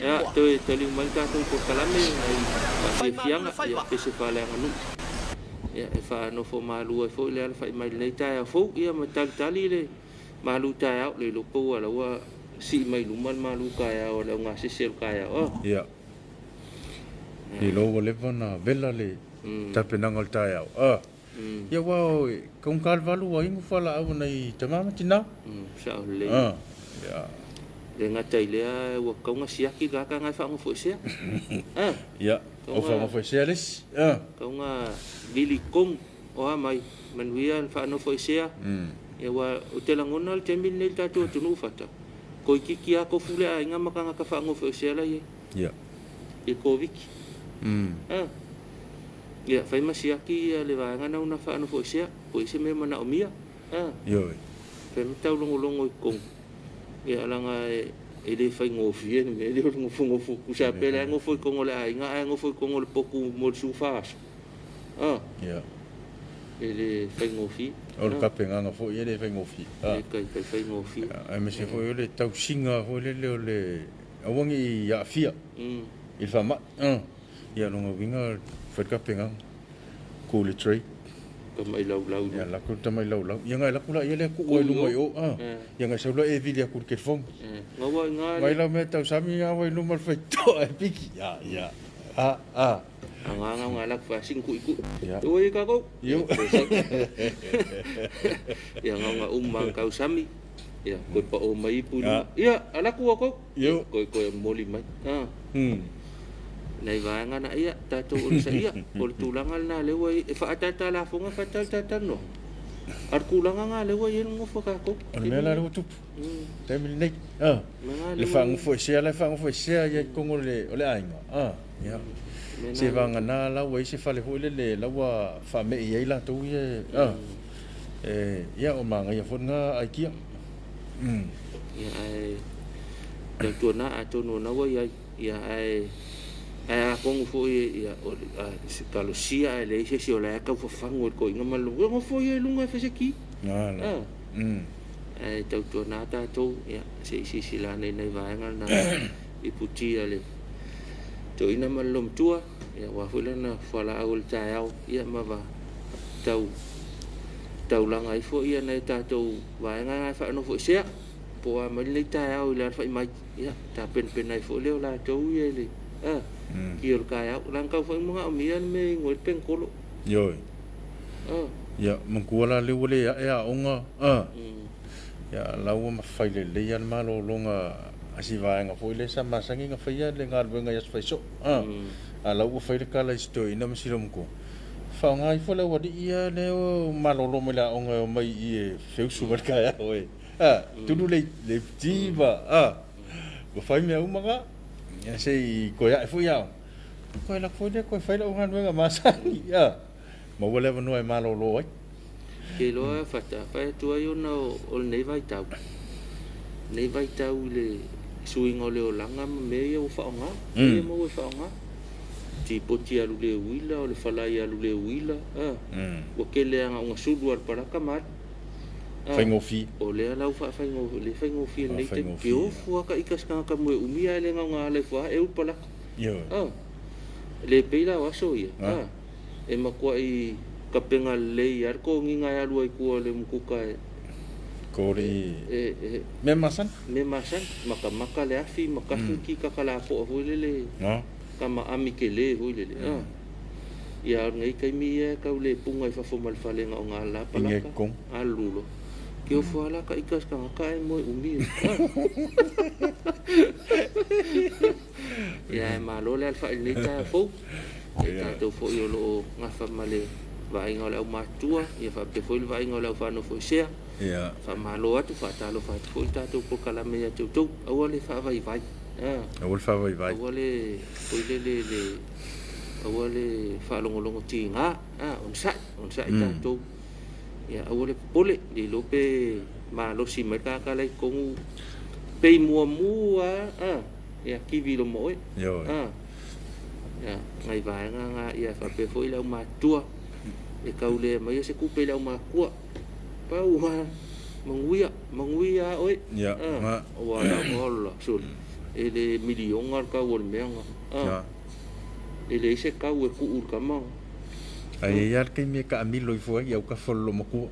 S3: i
S2: Ia,
S3: tua.
S2: toe taliu mai le tatou polokalame nai
S3: Fai malu le
S2: faafiafiaga, ia
S3: faiva.
S2: pese faaleaganuu. Ia, e faanofo malu ai foi le alafai mai lenei taeao fou, ia ma talitali le malu taeao, le iloa po ua la ua sii mai luma le malu taeao a le augasese o le taeao. Oh.
S1: Ia. Le iloa ua leva ona vela le tapenaga o le taeao. Ah. Ia aua o taugata le 8 ua inu fualaau a nai tama ma tina.
S2: Sao lelei.
S1: Ah. Ia.
S2: Le gata i lea ua tatau ona siaki le tagata na e faanofoesea. Ah.
S1: Ia, o faanofoesea le isi. Ah.
S2: Tatau ona vili tonu o a mai, manuia le faanofoesea. Ia aua ou te lagona le taimi lenei i le tatou atunuu fata, toeitiiti lava tofu le aiga ma tagata faanofoesea la i ai.
S1: Ia.
S2: I le Koviti. Ah. Ia, fai ma siaki le vaega na una faanofoesea, po o i ai se mea e manaomia. Ah.
S1: Ioe.
S2: Fai ma taulogologo i totonu. Ia, leaga e le faigofie le mea lea o le nofonofo. Tusa pe la e nofo i totonu o le aiga ae nofo i totonu o le potu mo le 14 aso. Ah.
S1: Ia.
S2: E le faigofie.
S1: O le tapenaga foi e le faigofie.
S2: E le taitai faigofie.
S1: Aemaise foi o le tausiga foi lele o le aua ne i aafia i le faamai. Ia, lona uiga fai le tapenaga, ku le tray.
S2: Tamai laulau.
S1: Ia, lako le tamai laulau. Ia, na e lako la ia lea tuu ai luma i o. Ia, na e sau la e vili atu i le telefoni.
S2: Gaua i ina le.
S1: Mai lau mea tausami gaua i luma o le faitotoa e piki. Ia, ia. A, a.
S2: Agaga o ngā laku whaasing kui kui.
S1: Ia.
S2: Ua i kākou.
S1: Iu.
S2: Ia ngau ngā uma kausami. Ia, koe pa o mai ipu luma. Ia, alaku o kou.
S1: Iu.
S2: Koe koe moli mai. Nei vaega na ia, tātou o le saia. O le tulaga lena lea ua i, e faatātā lafoga faatāle tātanoa. A le tulaga lena lea ua i ai le nofo a kākou.
S1: O le mea la lea ua tupu. Taimi lenei. Le faanofoesea la e faanofoesea ia i totonu o le aiga. Ia. Se vagana la ua i ai se fale foi lele la ua faamei ai latou ia. Ia o manaia foi lena aikia.
S2: Ia ae tautuana atonu o na ua i ai. Ia ae ae atonu foi ia o se talosia ae leai se isi o la e taufafagu e le toeaina ma le lua nofo ia i luga e fai se ki. Ae tautuana tatou ia se i silasila ane i nai vaega na iputi a le toeaina ma le loomatua ia aua foi lana fualaau o le taeao ia ma va tau taulaga ai foi ia nai tatou vaega na e faanofoesea po o a mai lenei taeao i le alafai mai. Ia, tapenapena ai foi lea o latou ia i le ki o le taeao. Leaga tau foi manaomia le mea e inu ai le penitolo.
S1: Ioe. Ia, manatua la lea ua le ae aoga, ia, la ua mafai lelei lava le malologa a si vaega foi lea sa masani ona faia le galuega i aso faisoo, a la ua fai le tala i si toeaina ma si loomatua, faaaoga ifo le aualii ia lea ua malolo mai le aoga e omai i i e feusu mai le taeao e. Tulu le iputi ma ma fai mea uma na. Ia se i toe ae foi aoga. Toe alu atu foi lea toe fai lau galuega masani. Maua le avanoa e malolo ai.
S2: Ke iloa Fata, fai atu ai ona o lenei vaitau. Lenei vaitau i le suiga o le olaga ma mea ia ua faaaoga. Mea ia maua e faaaoga. Tipoti alu le uila, o le falai alu le uila. Ua tele lava na ona sulu lava i le palaka ma alu.
S1: Faigofie.
S2: O lea la ua faafaigofie, le faigofie lenei taimi. Ke ofu lava ka ika se tagata moe umi ae le gaoga ala ifo lava e ulu palaka. Le pei la o aso ia. E matuai tapena lelei lava le toniga e alu ai i tua o le umukuka e
S1: Ko le mea masani.
S2: Mea masani, makamaka le afi, makafi ki kakalapoa foi lele. Tama ami tele foi lele. Ia o lenei taimi ia e tau le puga i fafo ma le fale na o ngā la palaka. Alu loa. Ke ofo ala ka ika se tagata ae moe umi. Ia e malo le alafai i lenei taeao fou. Ia tatou foi o lo o gafa ma le vaaiga o le aumatutua, ia faapea foi le vaaiga o le aufaanofoesea. Faamalo atu, faatalofa atu foi le tatou polokalame ia te outou. Aua le faavaivai.
S1: Aua le faavaivai.
S2: Aua le foi lele le aua le faalogologo tiga, onosai, onosai tatou. Ia aua le popole, le iloa pe malosi mai le tagata la i totonu pei muamua lava, ia kivi loma oe. Ia, nai vaega na ia faapea foi le aumatutua e tau le aumaia se tupe i le aumatua. Pau lava, manuia, manuia lava oe. Aua la ola, sole. E le miliona le tau o le mea na.
S1: Ah.
S2: E leai se tau e tuu i le tama.
S1: Ae i ai lava le taimi e taamilo ifo ai i autafa o le loomatua.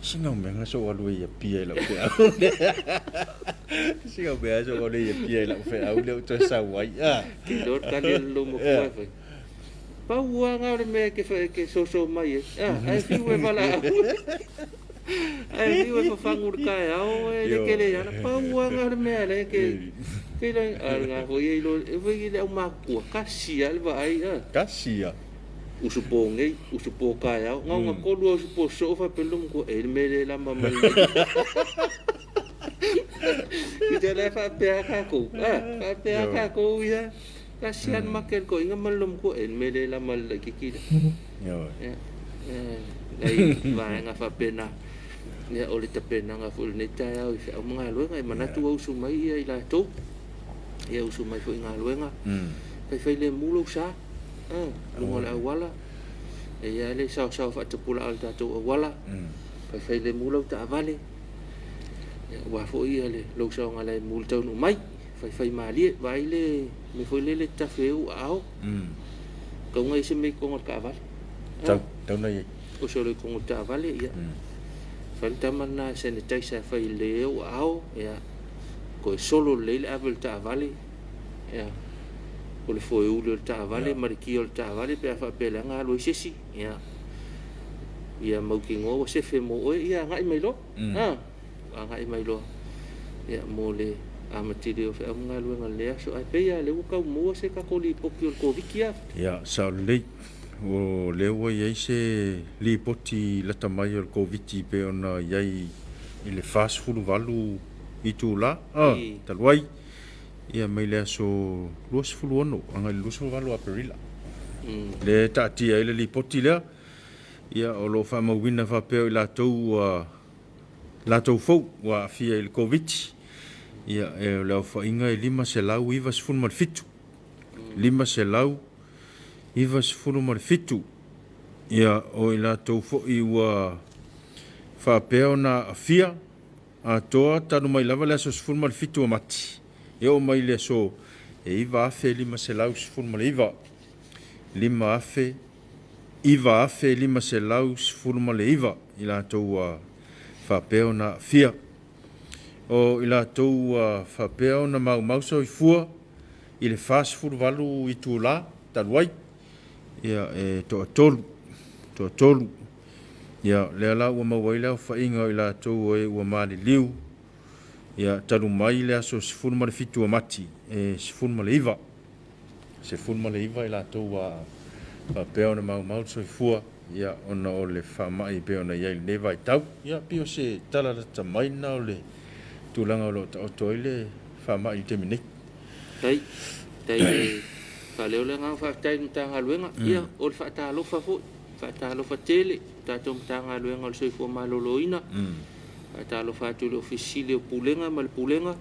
S1: Sina o mea na sou alu ai i Apia i lau feau lea. Sina o mea sou alu ai i Apia i lau feau lea ua toe sau ai.
S2: Ke iloa le tali a le loomatua e fai. Pau lava na o le mea e te soso mai ai. Ae fiu e valaau. Ae fiu e fafagu i le taeao e le tele ai ala. Pau lava na o le mea lea e te te iloa ai. A o lena foi e iloa e foi i le aumatutua, tasi lava le vaai.
S1: Tasi lava.
S2: Usu po nei, usu po taeao. Na ona tolu lava usu po sosoo faapea le loomatua, e i ai le mea le lama mai nei. Peitai o la e faapea lava tatou, faapea lava tatou ia. Tasi lava le make a le toeaina ma le loomatua, e i ai le mea le lama i le laitiiti lea. Ia, nai vaega faapena. Ia, o le tapenaga foi o lenei taeao i feau ma galuega, e manatu ua usu mai ia i latou, ia usu mai foi i galuega, faifailemu lou sa, luga o le auala, e i ai lava le saosaoa faatapulaa o le tatou auala, faifailemu lau taavale, aua foi ia lou saogalemu i le taunuu mai, faifaimalie, vaai le mea foi lele e tafe ai ou aao, tau na i ai se mea i totonu o le taavale.
S1: Tau, tau na i ai.
S2: Oso loa i totonu o le taavale, ia, fai le tama lena e sanitizer e fai lelei ai ou aao, ia, toe solo lelei le ave o le taavale, ia, o le foeuli o le taavale ma le kia o le taavale pe a faapea leaga alu ai se isi, ia, ia mautinoa ua sefe mo oe, ia agai mai loa, agai mai loa, ia, mo le amatili o feau ma galuega i lenei aso. Ae pei lava o lea ua tau maua se tatou lipoti o le Koviti a.
S1: Ia, sao lelei. O lea ua i ai se lipoti lata mai o le Koviti pei ona i ai i le 48 itula talu ai, ia mai le aso 26 agai i le 28 o Aperila. Lea e taatia ai le lipoti lea, ia o lo o faamauina faapea o i latou ua latou fou ua aafia i le Koviti, ia o le aofaiga e 597, 597. Ia, o i latou foi ua faapea ona aafia atoa talu mai lava le aso 17 o Mati e oo mai le aso e 9,519, 9,519 i latou ua faapea ona aafia. O i latou ua faapea ona maumau soifua i le 48 itula talu ai, ia, e toatolu, toatolu. Ia, lea la ua maua ai le aofaiga o i latou o e ua maliliu, ia, talu mai le aso 17 o Mati, e 19. 19 i latou ua faapea ona maumau le soifua, ia, ona o le faamai e pei ona i ai i lenei vaitau. Ia, pei o se tala lata mai lena o le tulaga o lo o taoto ai le faamai i le taimi nei.
S2: Tai, tai e faaleo le agaga faafetai i le Matagaluega. Ia, o le faatalofa foi, faatalofa tele i le tatou Matagaluega o le Soifua Maloloina. Faatalofa atu i le Ofisa Sili o Pulega ma le Pulega,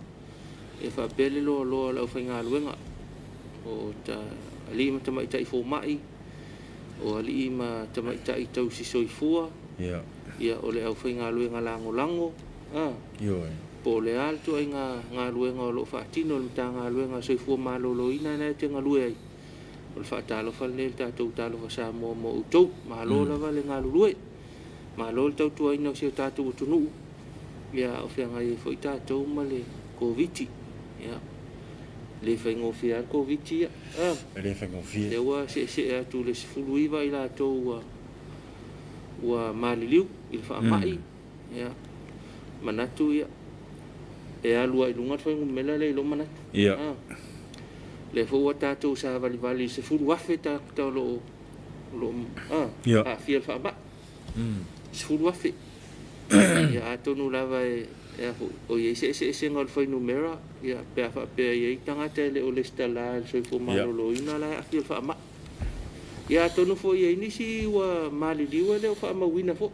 S2: ia faapea le loaloa o le aufaigaluega, o alii ma tamaitai fomai, o alii ma tamaitai tausi soifua, ia o le aufaigaluega lagolago, po o le a le ituaiga galuega o lo o faatino e le Matagaluega o le Soifua Maloloina lena e te galue ai. O le faatalofa lenei a le tatou Talofa Samoa mo outou. Malo lava le galulue, malo le tautuaina o si o tatou atunuu, ia a o feagai ai foi tatou ma le Koviti. Ia, e le faigofie lava le Koviti ia.
S1: E le faigofie.
S2: Lea ua seesee atu i le 19 i latou ua maliliu i le faamai. Ia, manatu ia, e alu lava i luga le fuainumera lea i lou manatu.
S1: Ia.
S2: Lea foi ua tatou savalivali i le 10,000 tagata o lo o aafia i le faamai. 10,000. Ia, atonu lava e o i ai se eseesega o le fuainumera, ia, pe a faapea e i ai tagata e le o resitala i le Soifua Maloloina la e aafia i le faamai. Ia, atonu foi e i ai nisi ua maliliu e le o faamauina foi.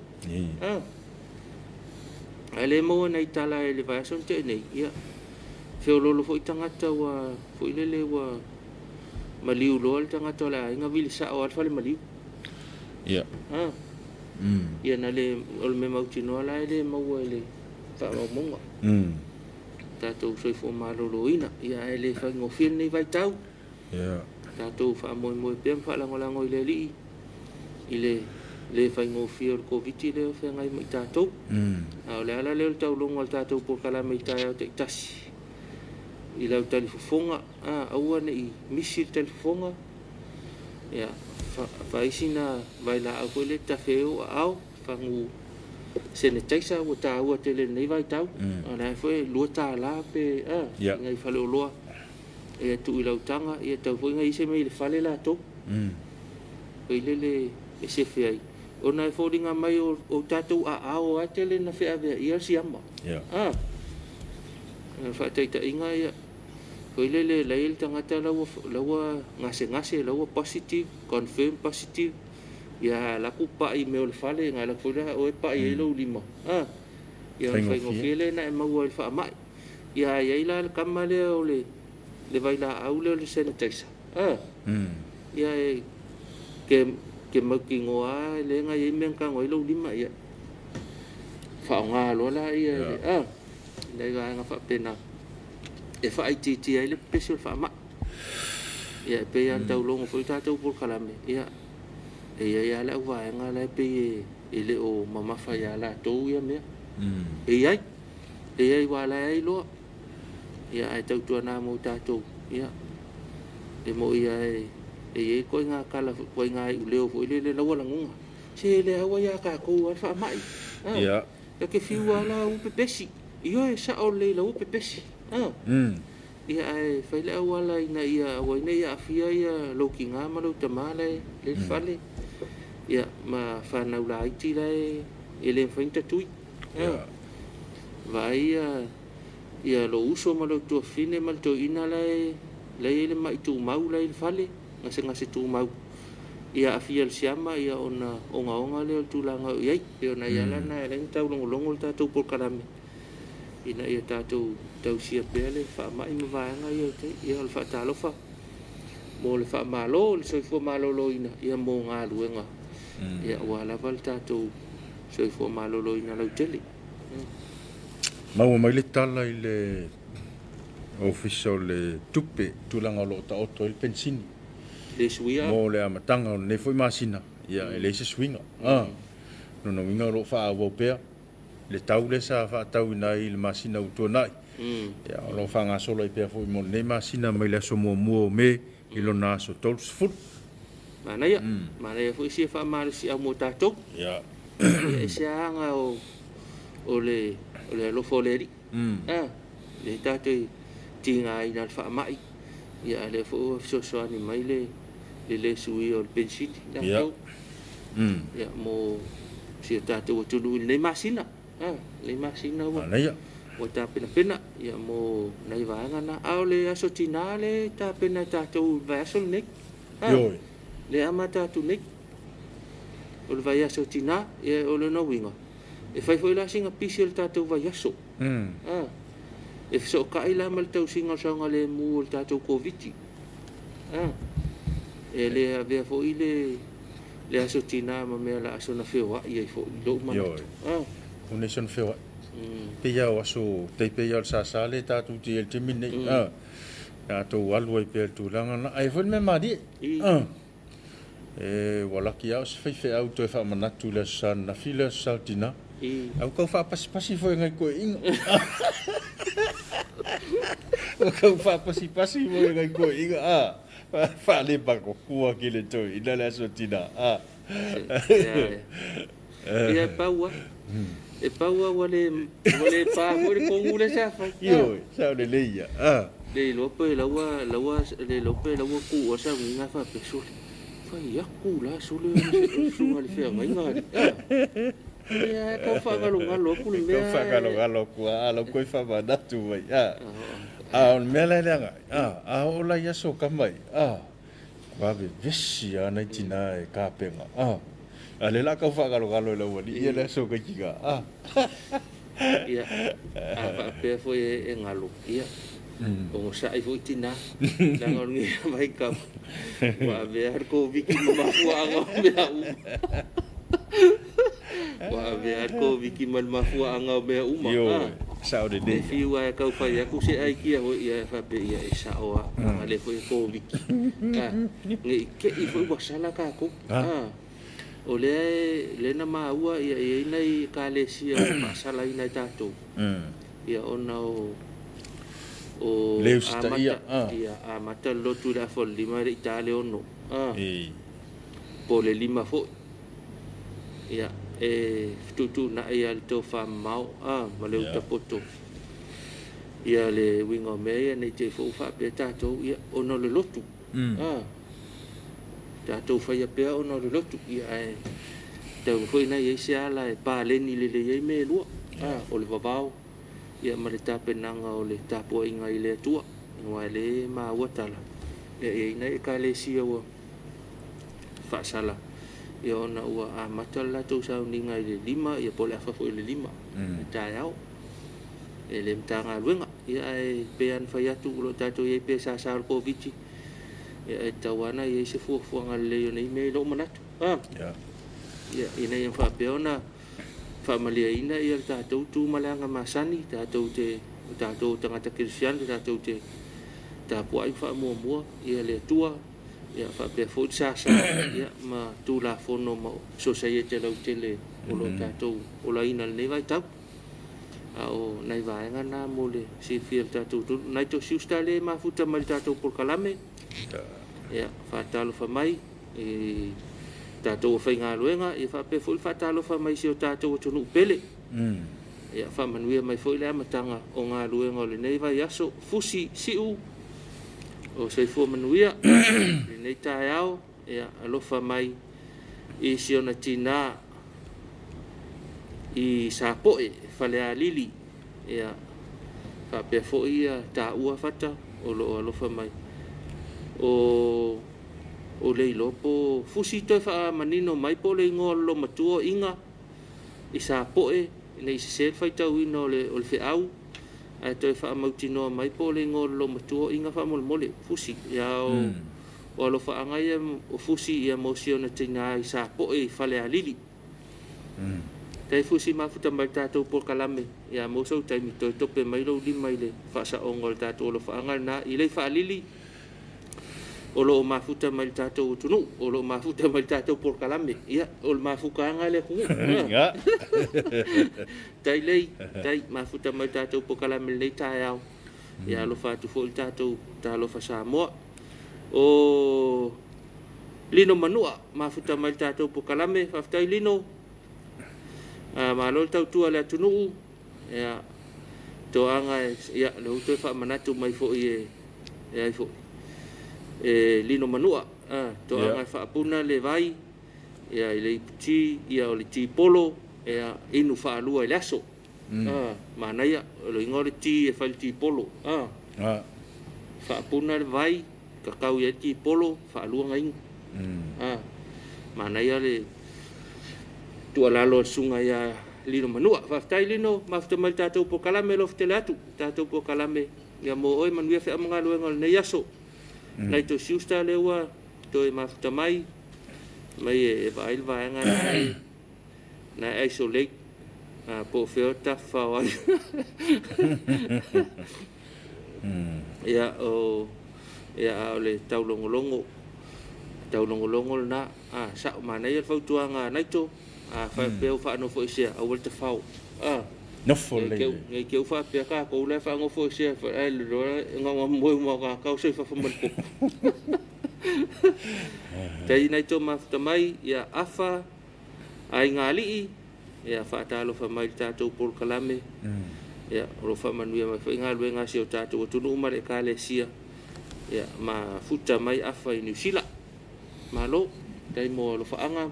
S2: Ae le maua nai tala i le vaiaso na tea nei, ia, feoloolo foi tagata ua foi lele ua maliu loa le tagata o le aiga, vili sao lava le fale maliu.
S1: Ia.
S2: Ia na le, o le mea mautinoa la e le maua i le faamaumauga. tatou soifua maloloina. Ia ae le faigofie lenei vaitau.
S1: Ia.
S2: Tatou faamoemoe pea ma faalagolago i le Alii i le le faigofie o le Koviti lea o feagai ma i tatou. A o le ala lea o le taulogo a le tatou polokalame i taeao taitasi i lau talifofoga, a, aua ne i misi le talifofoga, ia, fai sina vailaau foi lea e tafe ai ou aao, fagu sanitizer ua taua tele i lenei vaitau. O la foi e $2 pe a,
S1: Ia.
S2: I nai faleoloa e tuu i lau taga, ia tau foi nai ise mai i le fale latou. Foi lele e sefe ai. Ona e foliga mai o tatou aao lava tele na feaveaia le siama.
S1: Ia.
S2: A, o le faataitaiga ia, foi lele la e i ai le tagata la ua gasegase, la ua positive, confirm positive, ia alu atu pai i mea o le fale, na alu atu foi la oe pai ai lou lima. A, ia o le
S1: Faigofie.
S2: Faigofie lea na e maua i le faamai. Ia a i ai la le kama lea o le vailaau lea o le sanitizer. A, ia e ke mautinoa lava lea na i ai mea na tago ai lou lima, ia faaaoga loa la ia le a nai vaega faapena e faaitiitia ai le pepesi o le faamai. Ia e pei lava ona taulogo foi le tatou polokalame, ia e i ai lava le auvaega la e pei e le o mamafa ia latou ia mea. E i ai, e i ai aua o la e iloa. Ia ae tautuana mo tatou, ia e moi lava e i ai ituaiga tala foi, ituaiga iuleo foi lele la ua lagona. Se le aua ia tatou lava le faamai. A,
S1: Ia.
S2: E te fiu lava la ua pepesi. Ioe, e sao lelei la ua pepesi. A, ia ae fai le auala ina ia aua ai ne i aafia ia lou tina ma lou tama la e i le fale. Ia ma fanau laiti la e le mafai ona tatui. A,
S1: Ia.
S2: vaai ia lou uso ma lou tuafafine ma le toeaina la e i ai le mai tumau la e i le fale, gasegase tumau. Ia aafia i le siama ia ona ogaoga lea o le tulaga o i ai. E pei o nai ala na e ala ai ona taulogologo le tatou polokalame ina ia tatou tausia pea le faamai ma vaega ia o tai. Ia o le faatalofa mo le faamalo le soifua maloloina ia mo galuega ia aua lava le tatou soifua maloloina lautele.
S1: Maua mai le tala i le Ofisa o le Tupe, tulaga o lo o taoto ai le penisini.
S2: Le suia.
S1: Mo le amataga o lenei foi masina, ia e leai se suiga. Ah, lona uiga o lo o faaauau pea le tau lea sa faatauina ai i le masina ua tuanai. Ia, o lo o faagasolo ai pea foi mo lenei masina mai le aso 1 o Me i lona aso 30.
S2: Manaia, manaia foi sia faamalosiau mo tatou.
S1: Ia.
S2: Ia e se aga o le alofa o le Alii. A, le tatou tigaina le faamai. Ia a lea foi ua fesoasoani mai le le suia o le penisini tatou. Ia mo si o tatou atunuu i lenei masina. A, lenei masina ua
S1: Manaia.
S2: Ua tapenapena ia mo nai vaega na. A o le aso tina le tapena e tatou i le vaiaso lenei. A,
S1: Ioe.
S2: le amata atu nei. O le vaiaso tina, ia o lona uiga. E fai foi la sina pisi o le tatou vaiaso. A, e fesootai la ma le tausiga o le saogalemu o le tatou Koviti. A, e le avea foi le aso tina ma mea la aso na feoai ai foi i lou manatu.
S1: Ioe.
S2: A,
S1: O nei son feoai. Pe ia o aso, te pe ia o le sasa le tatou te i le taimi nei. Ah, tatou alu ai pea i le tulaga na. Ai foi le mea malie. Ah. E ua laki lava o se faifeau toe faamanatu i le aso Sa ananafi le aso Sa o tina. Au kau faapasipasi foi ngai koeaiga. Ua kau faapasipasi foi ngai koeaiga. Ah, faalepakokua ki le toeaina le aso tina. Ah.
S2: Ia, ia e pau lava. E pau lava ua le pa foi le kogu lea sa fai.
S1: Ioe, sao lelei ia. Ah.
S2: Le iloa pe laua le iloa pe laua tuua sauiga faapea sole. Fai atu la sole o le susuga i le feagaiga alii. Ah. Ia e tau faagalogalo atu le mea.
S1: Tau faagalogalo atu a lau koe faamanatu mai. Ah. A o le mea la e leaga ai. Ah, a oo la i aso kama ia. Ah. Ua vevesi lava nai tina e kapega. Ah. A lea o le a tau faagalogalo e lau alii ia le aso o kaikiga. Ah.
S2: Ia, a faapea foi e galo, ia, onosai foi tina, leaga o lenei vaitau, ua avea le Koviti ma mafuaaga o mea uma. Ua avea le Koviti ma le mafuaaga o mea uma.
S1: Ioe. Sao
S2: E
S1: lelei.
S2: fiu lava e tau fai atu se aikia foi, ia e faapea, ia e sao lava, leaga o lea foi e Koviti. A, ne i te i foi ua sala tatou. A, o lea e, lea na maua ia e i ai nai ekalesia ua faasalaina e tatou, ia ona o, o
S1: Le usitaia,
S2: amata, ia amata le lotu i le afa o le 5 e le i ta le 6. A,
S1: Ei.
S2: po o le 5 foi. Ia, e fetuutuunai lava le tofamamao a, ma le uta poto. Ia le uiga o mea ia, ne i te i foi ua faapea tatou, ia, ona o le lotu. A, tatou faia pea ona o le lotu. Ia, ae tatau foi ona i ai se ala e paleni lelei ai mea e lua. A, o le vavao, ia ma le tapenaga o le tapuaiga i le Atua. Aua o lea e maua tala, ia e i ai nai ekalesia ua faasala, ia ona ua amata le latou sauniga i le 5, ia po o le afa foi o le 5 i le taeao e le Matagaluega. Ia ae pei lava ona fai atu, o lo o tatou i ai pea i sasa o le Koviti, ia e tatau lava ona i ai se fuafuaga lelei o nei mea i lou manatu. A, ia, ina ia faapea ona faamalieina ia le tatou tu ma le aga masani, tatou te, o tatou o tagata kerisiano, tatou te tapuai ma faamuamua ia le Atua, ia faapea foi le sasa ia ma Tulafono ma sosaiete lautele o lo o tatou olaina i lenei vaitau. A o nai vaega na mo le silafia e le tatou atunuu. Nai to siusta lea e mafuta mai i le tatou polokalame, ia faatalofa mai i tatou aufaigaluega, ia faapea foi le faatalofa mai i si o tatou atunuu pele. Ia faamanuia mai foi le amataga o galuega o lenei vaiaso. Fusi Siu o soifua manuia lenei taeao, ia alofa mai i si ona tinā i Sapoe, Falealili, ia faapea foi ia taua Fata o lo o alofa mai. O o le iloa po Fusi toe faamanino mai po o le igoa o le loomatua o Iga i Sapoe, ne i sese le faitauina o le feau, ae toe faamautinoa mai po o le igoa o le loomatua o Iga faamolemole, Fusi. Ia o alofaaga ia o Fusi ia mo si ona tinā i Sapoe i Falealili. Tai Fusi mafuta mai le tatou polokalame, ia mo sou taimi toe tope mai lou lima i le faasaoga o le tatou alofaaga lena i le Faalili o lo o mafuta mai le tatou atunuu, o lo o mafuta mai le tatou polokalame. Ia, o le mafutaga le atunuu. Tai lei, tai mafuta mai le tatou polokalame lenei taeao. Ia alofa atu foi le tatou Talofa Samoa. O Lino Manua, mafuta mai le tatou polokalame. Faafetai Lino. Malo le tautua le atunuu. Ia, toaga, ia, le ua toe faamanatu mai foi e ai foi e Lino Manua, toaga e faapuna le vai, ia i le iputi, ia o le tipolo, ia inu faalua i le aso. Manaia, o le igoa o le ti e fai le tipolo. Faapuna le vai, kakau i ai le tipolo, faalua na inu. Manaia le tuualalo a le susuga ia Lino Manua. Faafetai Lino, mafuta mai le tatou polokalame, alofa tele atu tatou polokalame ia mo oe, manuia feau ma galuega o lenei aso. Nai to siusta lea ua toe mafuta mai, mai e vaai le vaega na e isolate, po o fea o tafafao ai. Ia o ia a o le taulogologo lena. Sao manaia le fautuaga a Naito, a faapea ua faanofoesea, aua le tafao.
S1: Nofo lelei.
S2: Nei te u faapea tatou la e faanofoesea, ae loa na ona moe uma o tagata oso i fafo ma le popo. Tai Naito mafuta mai, ia afa aiga alii, ia faatalofa mai le tatou polokalame. Ia o lo o faamanuia mai foi galuega a si o tatou atunuu ma le ekalesia. Ia mafuta mai afa i Niu Sila. Malo, tai mo alofaaga,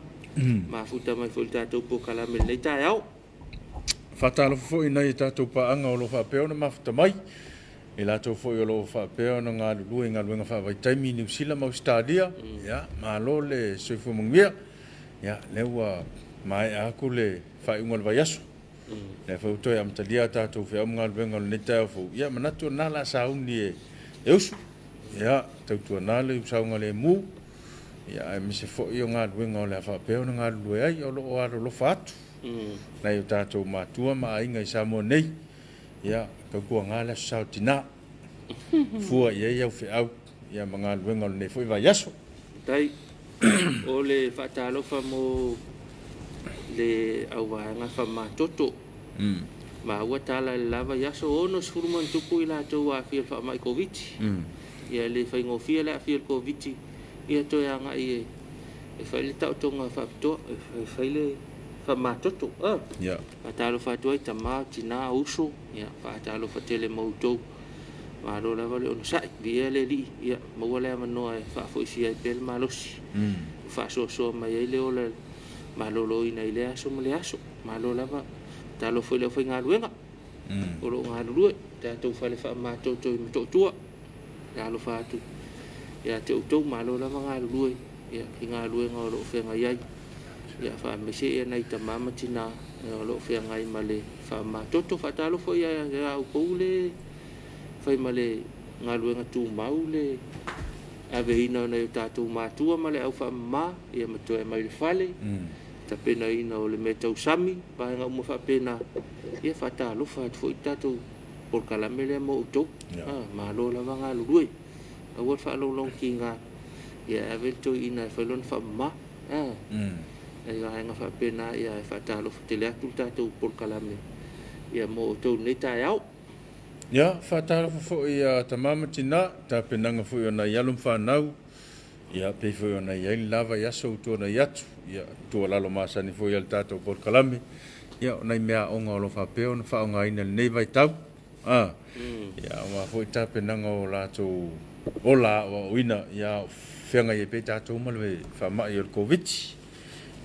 S2: mafuta mai foi le tatou polokalame lenei taeao.
S1: Faatalofa foi nai o tatou paaga o lo o faapea ona mafuta mai, i latou foi o lo o faapea ona galulue i galuega faavaitaimi i Niu Sila ma Ausetalia. Ia, malo le soifua manuia. Ia, lea ua maea atu le faaiuga o le vaiaso. Lea foi ua toe amatalia a tatou feau ma galuega o lenei taeao fou. Ia, manatu o lena o le a sauni e usu. Ia, tautuana le saogalemu. Ia, aemaise foi o galuega o le a faapea ona galulue ai, o lo o alolofa atu nai o tatou matua ma aiga i Samoa nei. Ia, tautuaga le Aso Sa o Tina, fua i ai au feau ia ma galuega o lenei foi vaiaso.
S2: Faafetai. O le faatalofa mo le auvaega faamamatoto. Maua tala i le la vaiaso, 60 ma ona tupu i latou ua aafia i le faamai Koviti. Ia e le faigofie le aafia i le Koviti, ia toe agai e fai le taotoga faapitoa, e fai le faamamatoto. Faatalofa atu ai tama, o tina, o uso, ia faatalofa tele ma outou. Malo lava le onosai, viia le Alii, ia maua le avanoa e faafoisia ai pea le malosi. Ua faasoasoa mai ai le ola maloloina i lea aso ma lea aso. Malo lava, talofa foi i le aufaigaluega o lo o galulue, tatou fale faamamatoto i Motootua. Alofa atu ia te outou, malo lava galulue ia, i galuega o lo o feagai ai. Ia faamaise ia nai tama ma tina o lo o feagai ma le faamamatoto. Faatalofa ia outou le fai ma le galuega tumau le aveina o nai o tatou matua ma le au faamama ia ma toe mai le fale, tapenaina o le mea tausami, vaega uma faapena. Ia faatalofa atu foi tatou polokalame lea mo outou. Malo lava galulue. Aua le faalogologotiga, ia ave le toeaina e fai lona faamama. Nai vaega faapena, ia e faatalofa tele atu le tatou polokalame ia mo outou lenei taeao.
S1: Ia, faatalofa foi ia tama ma tina, tapenaga foi o nai alo ma fanau, ia pei foi ona i ai le la vaiaso ua tuanai atu, ia tuualalo masani foi a le tatou polokalame, ia o nai meaaoga o lo o faapea ona faaaogaina i lenei vaitau. Ia aua foi tapenaga o latou ola aoaoina, ia o feagai ai pea tatou ma le faamai o le Koviti.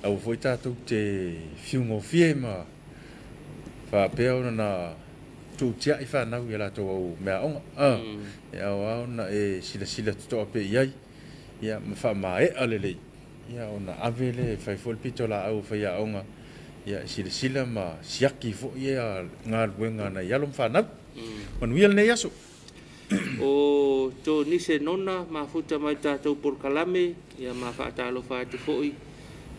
S1: Aua foi tatou te fiugofie ma faapea ona na tuutiai fanau i a latou au meaaoga. E ao lava ona e silasila totoa pea i ai, ia ma faamaea lelei, ia ona ave lea e fai foi le pitolaau a faiaoga, ia e silasila ma siaki foi ia galuega a nai alo ma fanau. Manuia lenei aso.
S2: O Tonise Nona mafuta mai tatou polokalame, ia ma faatalofa atu foi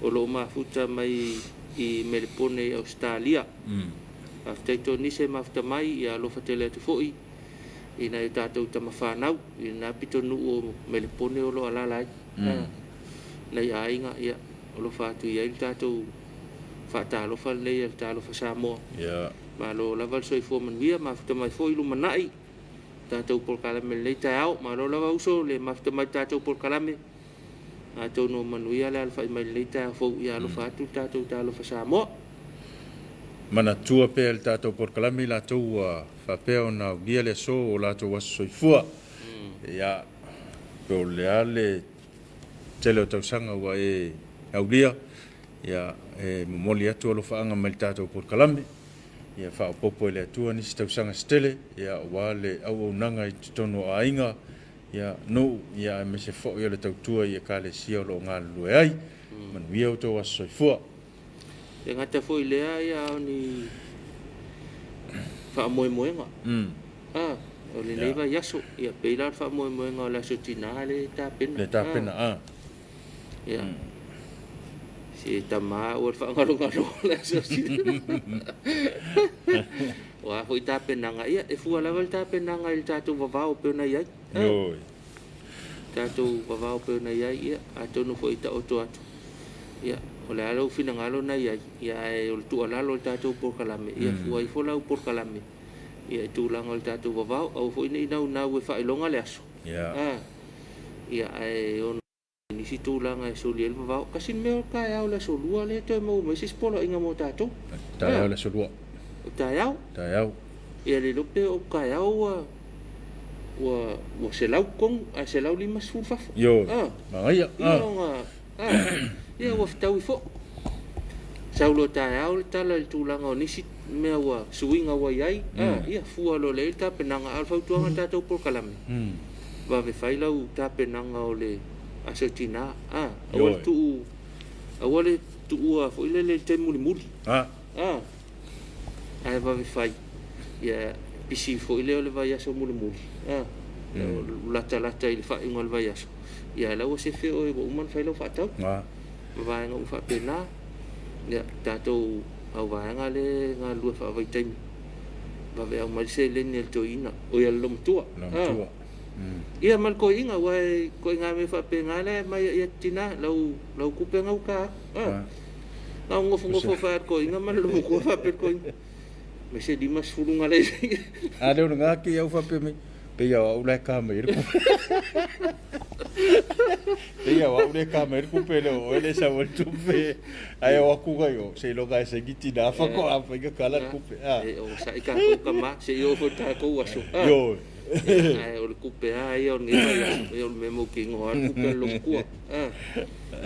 S2: o lo o mafuta mai i Melepone i Ausetalia. Faafetai Tonise mafuta mai, ia alofa tele atu foi i nai o tatou tamafanau i lena pitonuu o Melepone o lo o alaala ai. Nai aiga, ia alofa atu i ai le tatou faatalofa lenei a le Talofa Samoa. Malo lava le soifua manuia, mafuta mai foi lumanai tatou polokalame lenei taeao. Malo lava uso le mafuta mai tatou polokalame. Atonu o manuia le alafai mai lenei taeao fou, ia alofa atu le tatou Talofa Samoa.
S1: Manatua pea le tatou polokalame i latou ua faapea ona aulia le aso o latou aso soifua. Ia, po o le a le tele o tausaga ua e aulia, ia e momoli atu alofaaga mai le tatou polokalame. Ia faaopoopo e le Atua nisi tausaga se tele, ia aua le auaunaga i totonu o aiga, ia nuu, ia aemaise foi o le tautua i ekalesia o lo o galulue ai. Manuia outou aso soifua.
S2: E gata foi lea ia o ni faamoemoega. O lenei vaiaso, ia pei la o le faamoemoega o le aso tina le tapena.
S1: Le tapena, a.
S2: Ia. Si tama ua le faagalogalo le aso tina. O a foi tapenaga, ia e fua lava le tapenaga i le tatou vavao pei ona i ai. Tatou vavao pei ona i ai, ia atonu foi taoto atu. Ia, o le a lou finagalo na i ai, ia ae o le tuualalo o le tatou polokalame, ia fua ifo lau polokalame, ia i tulaga o le tatou vavao, aua foi ne i naunau e faailoga le aso. Ia ae ono nisi tulaga e soli ai le vavao. Kasi le mea o taeao le aso lua lea toe maua mai se isi poloaiga mo tatou.
S1: Taeao le aso lua.
S2: O taeao.
S1: Taeao.
S2: Ia le iloa pe o taeao ua 100 ae 150 fafo.
S1: Ioe. Magaia.
S2: Ia ona ia ua fetaui foi. Sau loa taeao le tala i le tulaga o nisi mea ua suiga ua i ai, ia fua loa lea i le tapenaga. A o le fautuaga a le tatou polokalame, vave fai lau tapenaga o le aso tina. Aua le tuu, aua le tuua foi lele i le taimi mulimuli. Ae vave fai. Ia pisi foi lea o le vaiaso mulimuli. Latalata i le faaiuga o le vaiaso. Ia la ua sefe oe ua uma ona fai lau faatau. Ma vaega uma faapena. Ia tatou auvaega le galulue faavaitaimi. Vaveao mai le seleni a le toeaina, oi a le loomatua.
S1: Loomatua.
S2: Ia ma le toeaina, aua e ituaiga mea faapena la e aumai ai tina, lau, lau tupe na uta atu. Na o nofonofo fai lava le toeaina ma le loomatua faapea le toeaina, mai se 50 na lea.
S1: A lea o lena te au faapea mai, pei o au la e ka mai ai le tupe. Pei o au lea e ka mai ai le tupe lea o oe lea e sau ai le tupe. Ae o atu nai o, seiloga e saini tina faatoa mafai ona kala le tupe.
S2: E onosai tatou tama, se i oo foi i le tatou aso.
S1: Ioe.
S2: Ae o le tupe lava ia o lenei vaiaso, ia o le mea mautinoa lava le tupe a le loomatua.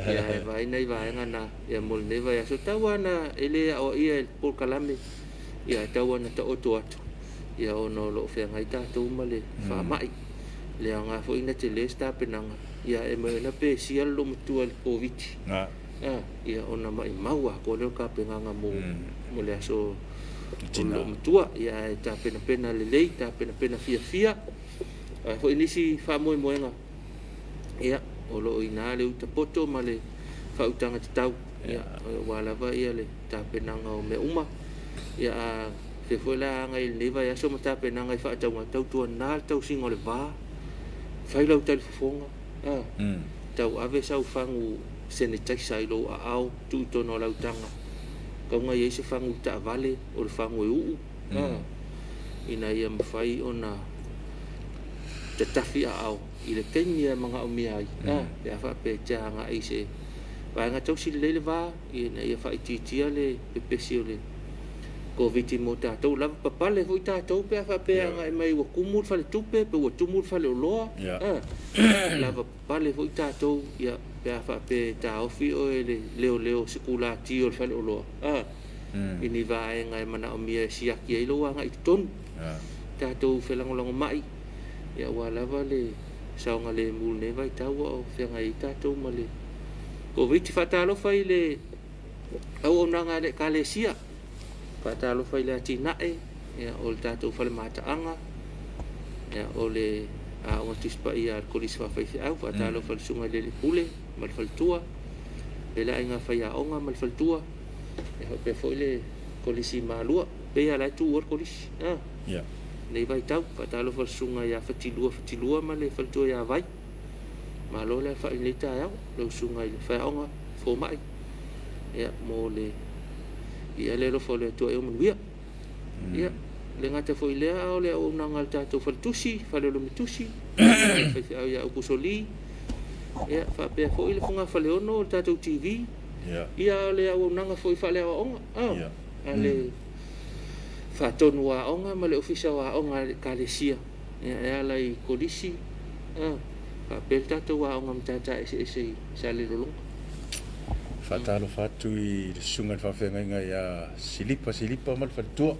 S2: Ia ae vaai nai vaega na ia mo lenei vaiaso. Tau lava na e le aoaia e le polokalame, ia ae tau lava na taoto atu, ia ona o lo o feagai tatou ma le faamai. Le aoga foi na tele se tapenaga, ia e mafai ona pesia le loomatua i le Koviti. Ia ona maimau atoa lea o le tapenaga mo mo le aso o le loomatua. Ia ae tapenapena lelei, tapenapena fiafia. A foi nisi faamoemoega, ia o lo o i ina le uta poto ma le faautaga tatau, ia aua lava ia le tapenaga o mea uma. Ia a fia foi la agai i lenei vaiaso ma tapenaga i faatauga, tautuana le tausiga o le va, fai lau talifofoga, tauave sau fagu sanitizer i lou aao, tuu i totonu o lau taga, tauga i ai se fagu taavale, o le fagu e uu, ina ia mafai ona tatafi aao i le taimi e manaomia ai, pe a faapea e te agai i se vaega tausi lelei le va, ina ia faaitiitia le pepesi o le Koviti mo tatou. Lava papale foi tatou pe a faapea e agai mai ua tumu le faletupe pe ua tumu le faleoloa, lava papale foi tatou ia pe a faapea e taofi oe e le leoleo sekulati o le faleoloa i ni vaega e manaomia e siaki ai lou agai i totonu. Tatou felagolagomai ia aua lava le saogalemu i lenei vaitau a o feagai ai tatou ma le Koviti. Faatalofa i le auaunaga a le Ekalesia, faatalofa i le atinae o le tatou fale mataaga, o le Aoga Tusi Paia a le Kolisi Faafaifeau, faatalofa i le Susuga i le Alii Pule ma le faletua, faapea le aiga faiaoga ma le faletua, faapea foi le Kolisi i Malua, pei lava o la e tuua le Kolisi lenei vaitau. Faatalofa i le Susuga ia Fatilua Fatilua ma le faletua ia Vai, malo le alafai i lenei taeao, lau Susuga i le Faiaoga Fomai, ia mo le ia le alofa o le Atua ia manuia. Ia le gata foi lea, a o le auaunaga a le tatou faletusi, fale o le Mitusi, faifeau ia Aukusoli, ia faapea foi le fogafaleono o le tatou TV, ia o le auaunaga foi faaleaoaoga a le faatonu aoga ma le Ofisa o Aoga a le Ekalesia, ia e ala i kolisi, faapea le tatou aoga matata eseese i Salelologa.
S1: Faatalofa atu i le susuga i le faafeagaiga ia Silipa Silipa ma le faletua.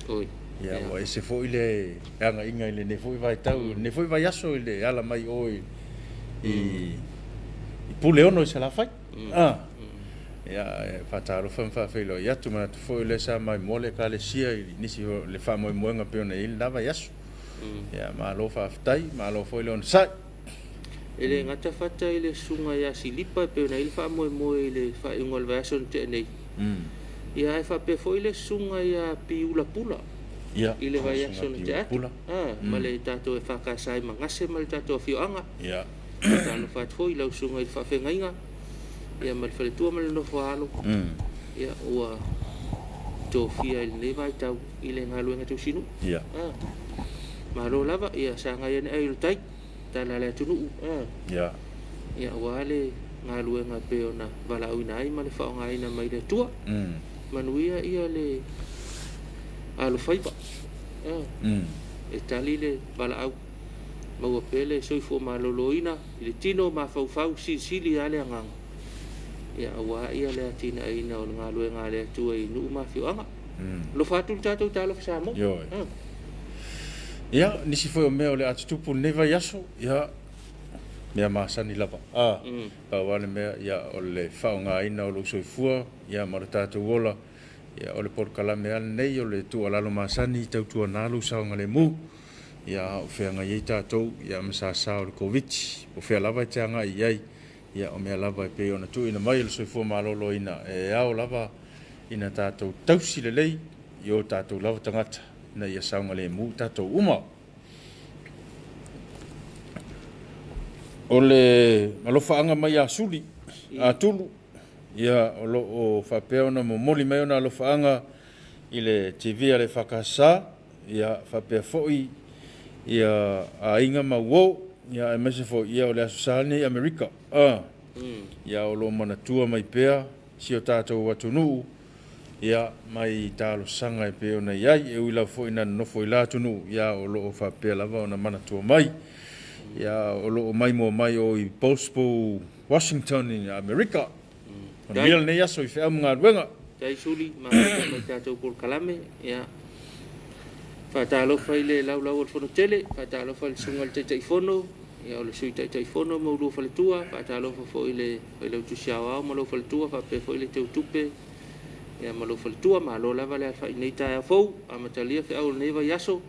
S2: Oi.
S1: Ia ua ese foi le agaiga i lenei foi vaitau, i lenei foi vaiaso i le ala mai o i i Puleono i Salafai. Ia e faatalofa ma faafeiloai atu, manatu foi o lea sa maimoa le Ekalesia i nisi o le faamoemoega pei ona i ai lena vaiaso. Ia malo faafetai, malo foi le onosai.
S2: E le gata fata i le susuga ia Silipa e pei ona i ai le faamoemoe i le faaiuga o le vaiaso na tea nei, ia ae faapea foi le susuga ia Piula Pula i le vaiaso na tea atu, ma le tatou EFKS i Magase ma le tatou afioaga. Faatalofa atu foi i lau susuga i le faafeagaiga ia ma le faletua ma le nofo a alo, ia ua tofia i lenei vaitau i le galuega tausinuu. Malo lava, ia sagai ane ai o le tai, tala a le atunuu, ia aua le galuega e pei ona valaauina ai ma le faaaogaina mai le Atua. Manuia ia le alofaiva, e tali le valaau, maua pea le soifua maloloina i le tino, mafaufau, silisili lava le agaga, ia aua ia le atinaeina o le galuega a le Atua i nuu ma afioaga. Alofa atu le tatou Talofa Samoa.
S1: Ioe. Ia, nisi foi o mea o le a tutupu i lenei vaiaso, ia, mea masani lava. Pau lava le mea, ia, o le faaaogaina o lou soifua, ia, ma lo tatou ola, ia, o le polokalame lava lenei, o le tuualalo masani, tautuana lou saogalemu, ia, a o feagai ai tatou, ia, ma sasa o le Koviti, po o fea lava e te agai i ai, ia, o mea lava e pei ona tuuina mai e le soifua maloloina, e ao lava ina tatou tausi lelei i o tatou lava tagata. ina ia saogalemu tatou uma. O le alofaaga mai ia Suli Atulu, ia, o lo o faapea ona momoli mai ona alofaaga i le TV a le EFKS, ia, faapea foi ia aiga ma uo, ia, aemaise foi ia o le Aso Sa lenei i Amerika. Ia, o lo o manatua mai pea si o tatou atunuu, ia, mai talosaga e pei ona i ai, e ui lava foi ina nonofo i la atunuu, ia, o lo o faapea lava ona manatua mai. Ia, o lo o maimoa mai o i Poulsbo, Washington i Amerika. Manuia lenei aso i feau ma galuega.
S2: Tai Suli, malo mai tatou polokalame. Ia, faatalofa i le laulau o le Fono Tele, faatalofa i le susuga i le Taitaifono, ia, o le Sui Taitaifono ma ulua faletua, faatalofa foi i le Failautusi Aoao ma lou faletua, faapea foi le Teutupe, ia, ma lou faletua. Malo lava le alafai i lenei taeao fou, amatalia feau o lenei vaiaso,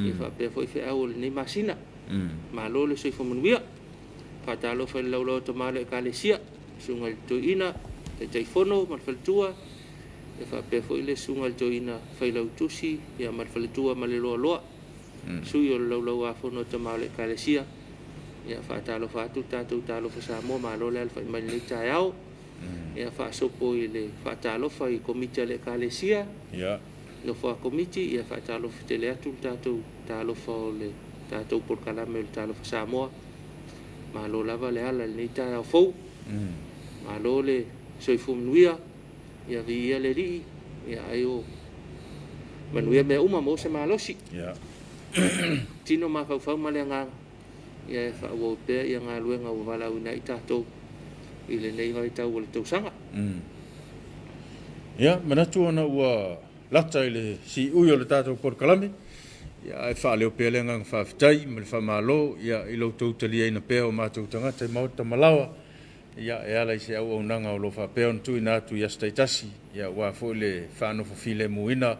S2: ia faapea foi feau o lenei masina. Malo le soifua manuia. Faatalofa i le laulau a tama o le Ekalesia, susuga i le Toeaina, Taitaifono ma le faletua, ia faapea foi le susuga i le Toeaina Failautusi, ia, ma le faletua ma le loaloa, sui o le laulau-a-fono a tama o le Ekalesia. Ia, faatalofa atu le tatou talofa Samoa, malo le alafai mai i lenei taeao. Ia, faasopo i le faatalofa i komiti a le Ekalesia, nofo a komiti, ia, faatalofa tele atu le tatou talofa o le tatou polokalame o le Talofa Samoa. Malo lava le ala i lenei taeao fou. Malo le soifua manuia, ia viia le Alii, ia ai o manuia mea uma, maua se malosi. Tino mafaufau ma le agaga, ia e faaauau pea ia galuega ua valaauina ai tatou i lenei vaitau o le tausaga.
S1: Ia, manatu ona ua lata i le siui o le tatou polokalame, ia, ae faaleo pea le agaga faafetai ma le faamalo, ia, i lo outou taliaina pea o matou tagata i maota ma laoa, ia, e ala i se auaunaga o lo o faapea ona tuuina atu i aso taitasi, ia, aua foi le faanofo filemuina,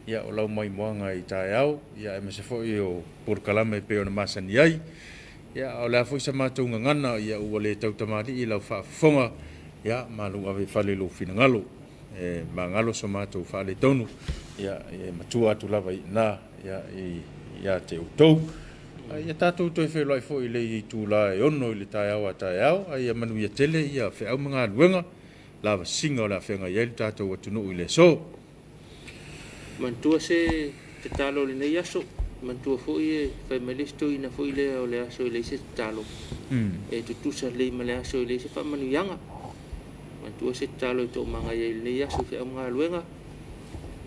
S1: ia, o lau maimoaga i taeao, ia, aemaise foi o polokalame e pei ona masani ai. Ia, o le a foi sa matou gagana, ia, ua le tautamalii i lau faafofoga, ia, malu ave i fale i lou finagalo. E magalo so matou faaletonu, ia, e matua atu lava i ina, ia, ia te outou. Ia tatou toe feiloai foi i le itula e 6 i le taeao a taeao, a ia manuia tele ia feau ma galuega lavasiga o le a feagai ai le tatou atunuu i le aso.
S2: Manatua se tatalo o lenei aso, manatua foi e fai mai le isi toeaina foi lea o le aso e leai se tatalo, e tutusa lelei ma le aso e leai se faamanuiaga. Manatua se tatalo e toamagai ai i lenei aso i feau ma galuega,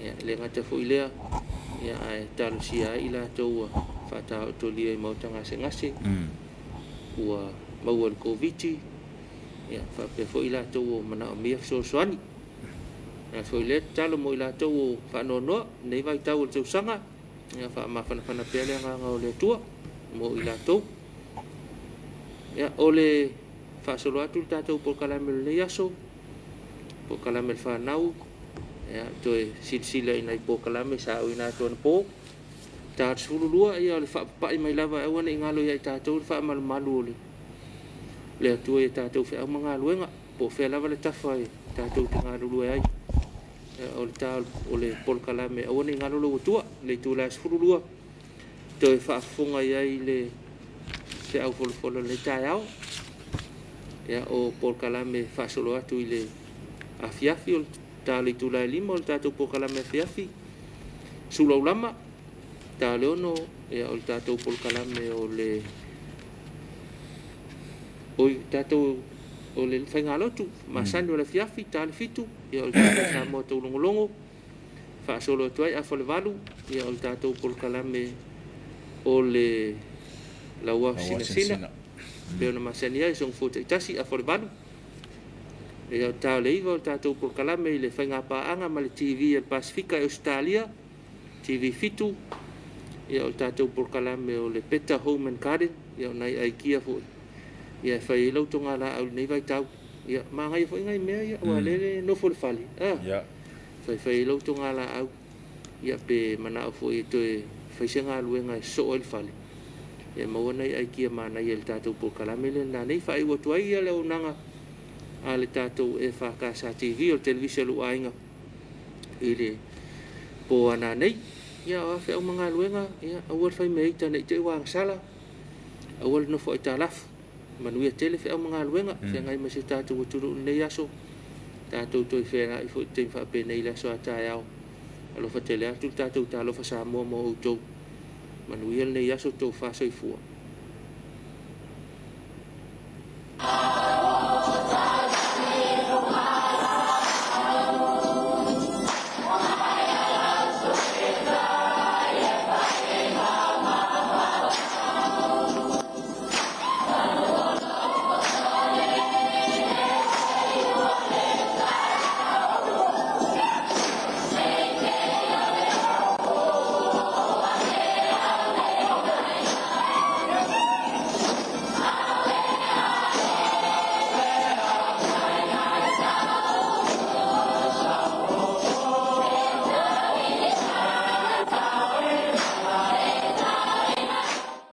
S2: ia, e le gata foi lea, ia, ae talosia ai i latou ua faataotolia i maota gasegase, ua maua i le Koviti, ia, faapea foi i latou ua manaomia fesoasoani. Ae foi lea tatalo mo i latou o faanoanoa lenei vaitau o le tausaga, ia faamafanafana pea le agaga o le Atua mo i latou. Ia, o le faasolo atu le tatou polokalame o lenei aso, polokalame le fanau, ia, toe silasila i nai polokalame sa auina atu anapo. Ta 12, ia, o le faapapai mai lava e aua ne i galo ia i tatou le faamalumalu o le Atua i a tatou feau ma galuega, po o fea lava le tafa e tatou te galulue ai. O le ta o le polokalame aua ne i galo lou Atua, le itula e 12, toe faafofoga i ai le feau folafola o lenei taeao. Ia, o polokalame faasolo atu i le afiafi o le ta o le itula e 5 o le tatou polokalame afiafi, sulaulama, ta o le 6, ia, o le tatou polokalame o le oi tatou o le faigalotu masani o le afiafi, ta le 7, ia, o le tatou Samoa taulogologo faasolo atu ai afa le 8, ia, o le tatou polokalame o le lauao sinasina pe ona masani ai soga taitasi afa le 8. Ia, o ta o le 9 o le tatou polokalame i le faigapaaga ma le TV a le Pasifika e Ausetalia, TV 7, ia, o le tatou polokalame o le Better Home and Garden, ia, o nai aikia foi, ia, e fai ai lau togalaau i lenei vaitau. Ia, manaia foi nai mea ia, ua lele nofo le fale, fai ai lau togalaau, ia, pe manao foi e toe fai se galuega e sosoo ai le fale, ia, maua nai aikia manaia i le tatou polokalame lea na nei faaiu atu ai ia le auaunaga a le tatou EFKS TV o le televise a lou aiga i le po ana nei. Ia, o a feau ma galuega, ia, aua le faimea ita ne i te i ua agasala, aua le nofo aitalafu. Manuia tele feau ma galuega, feagai ma si o tatou atunuu i lenei aso. Tatou toe feagai foi i le taimi faapenei i le aso a taeao. Alofa tele atu le tatou Talofa Samoa mo outou. Manuia lenei aso, tofa soifua.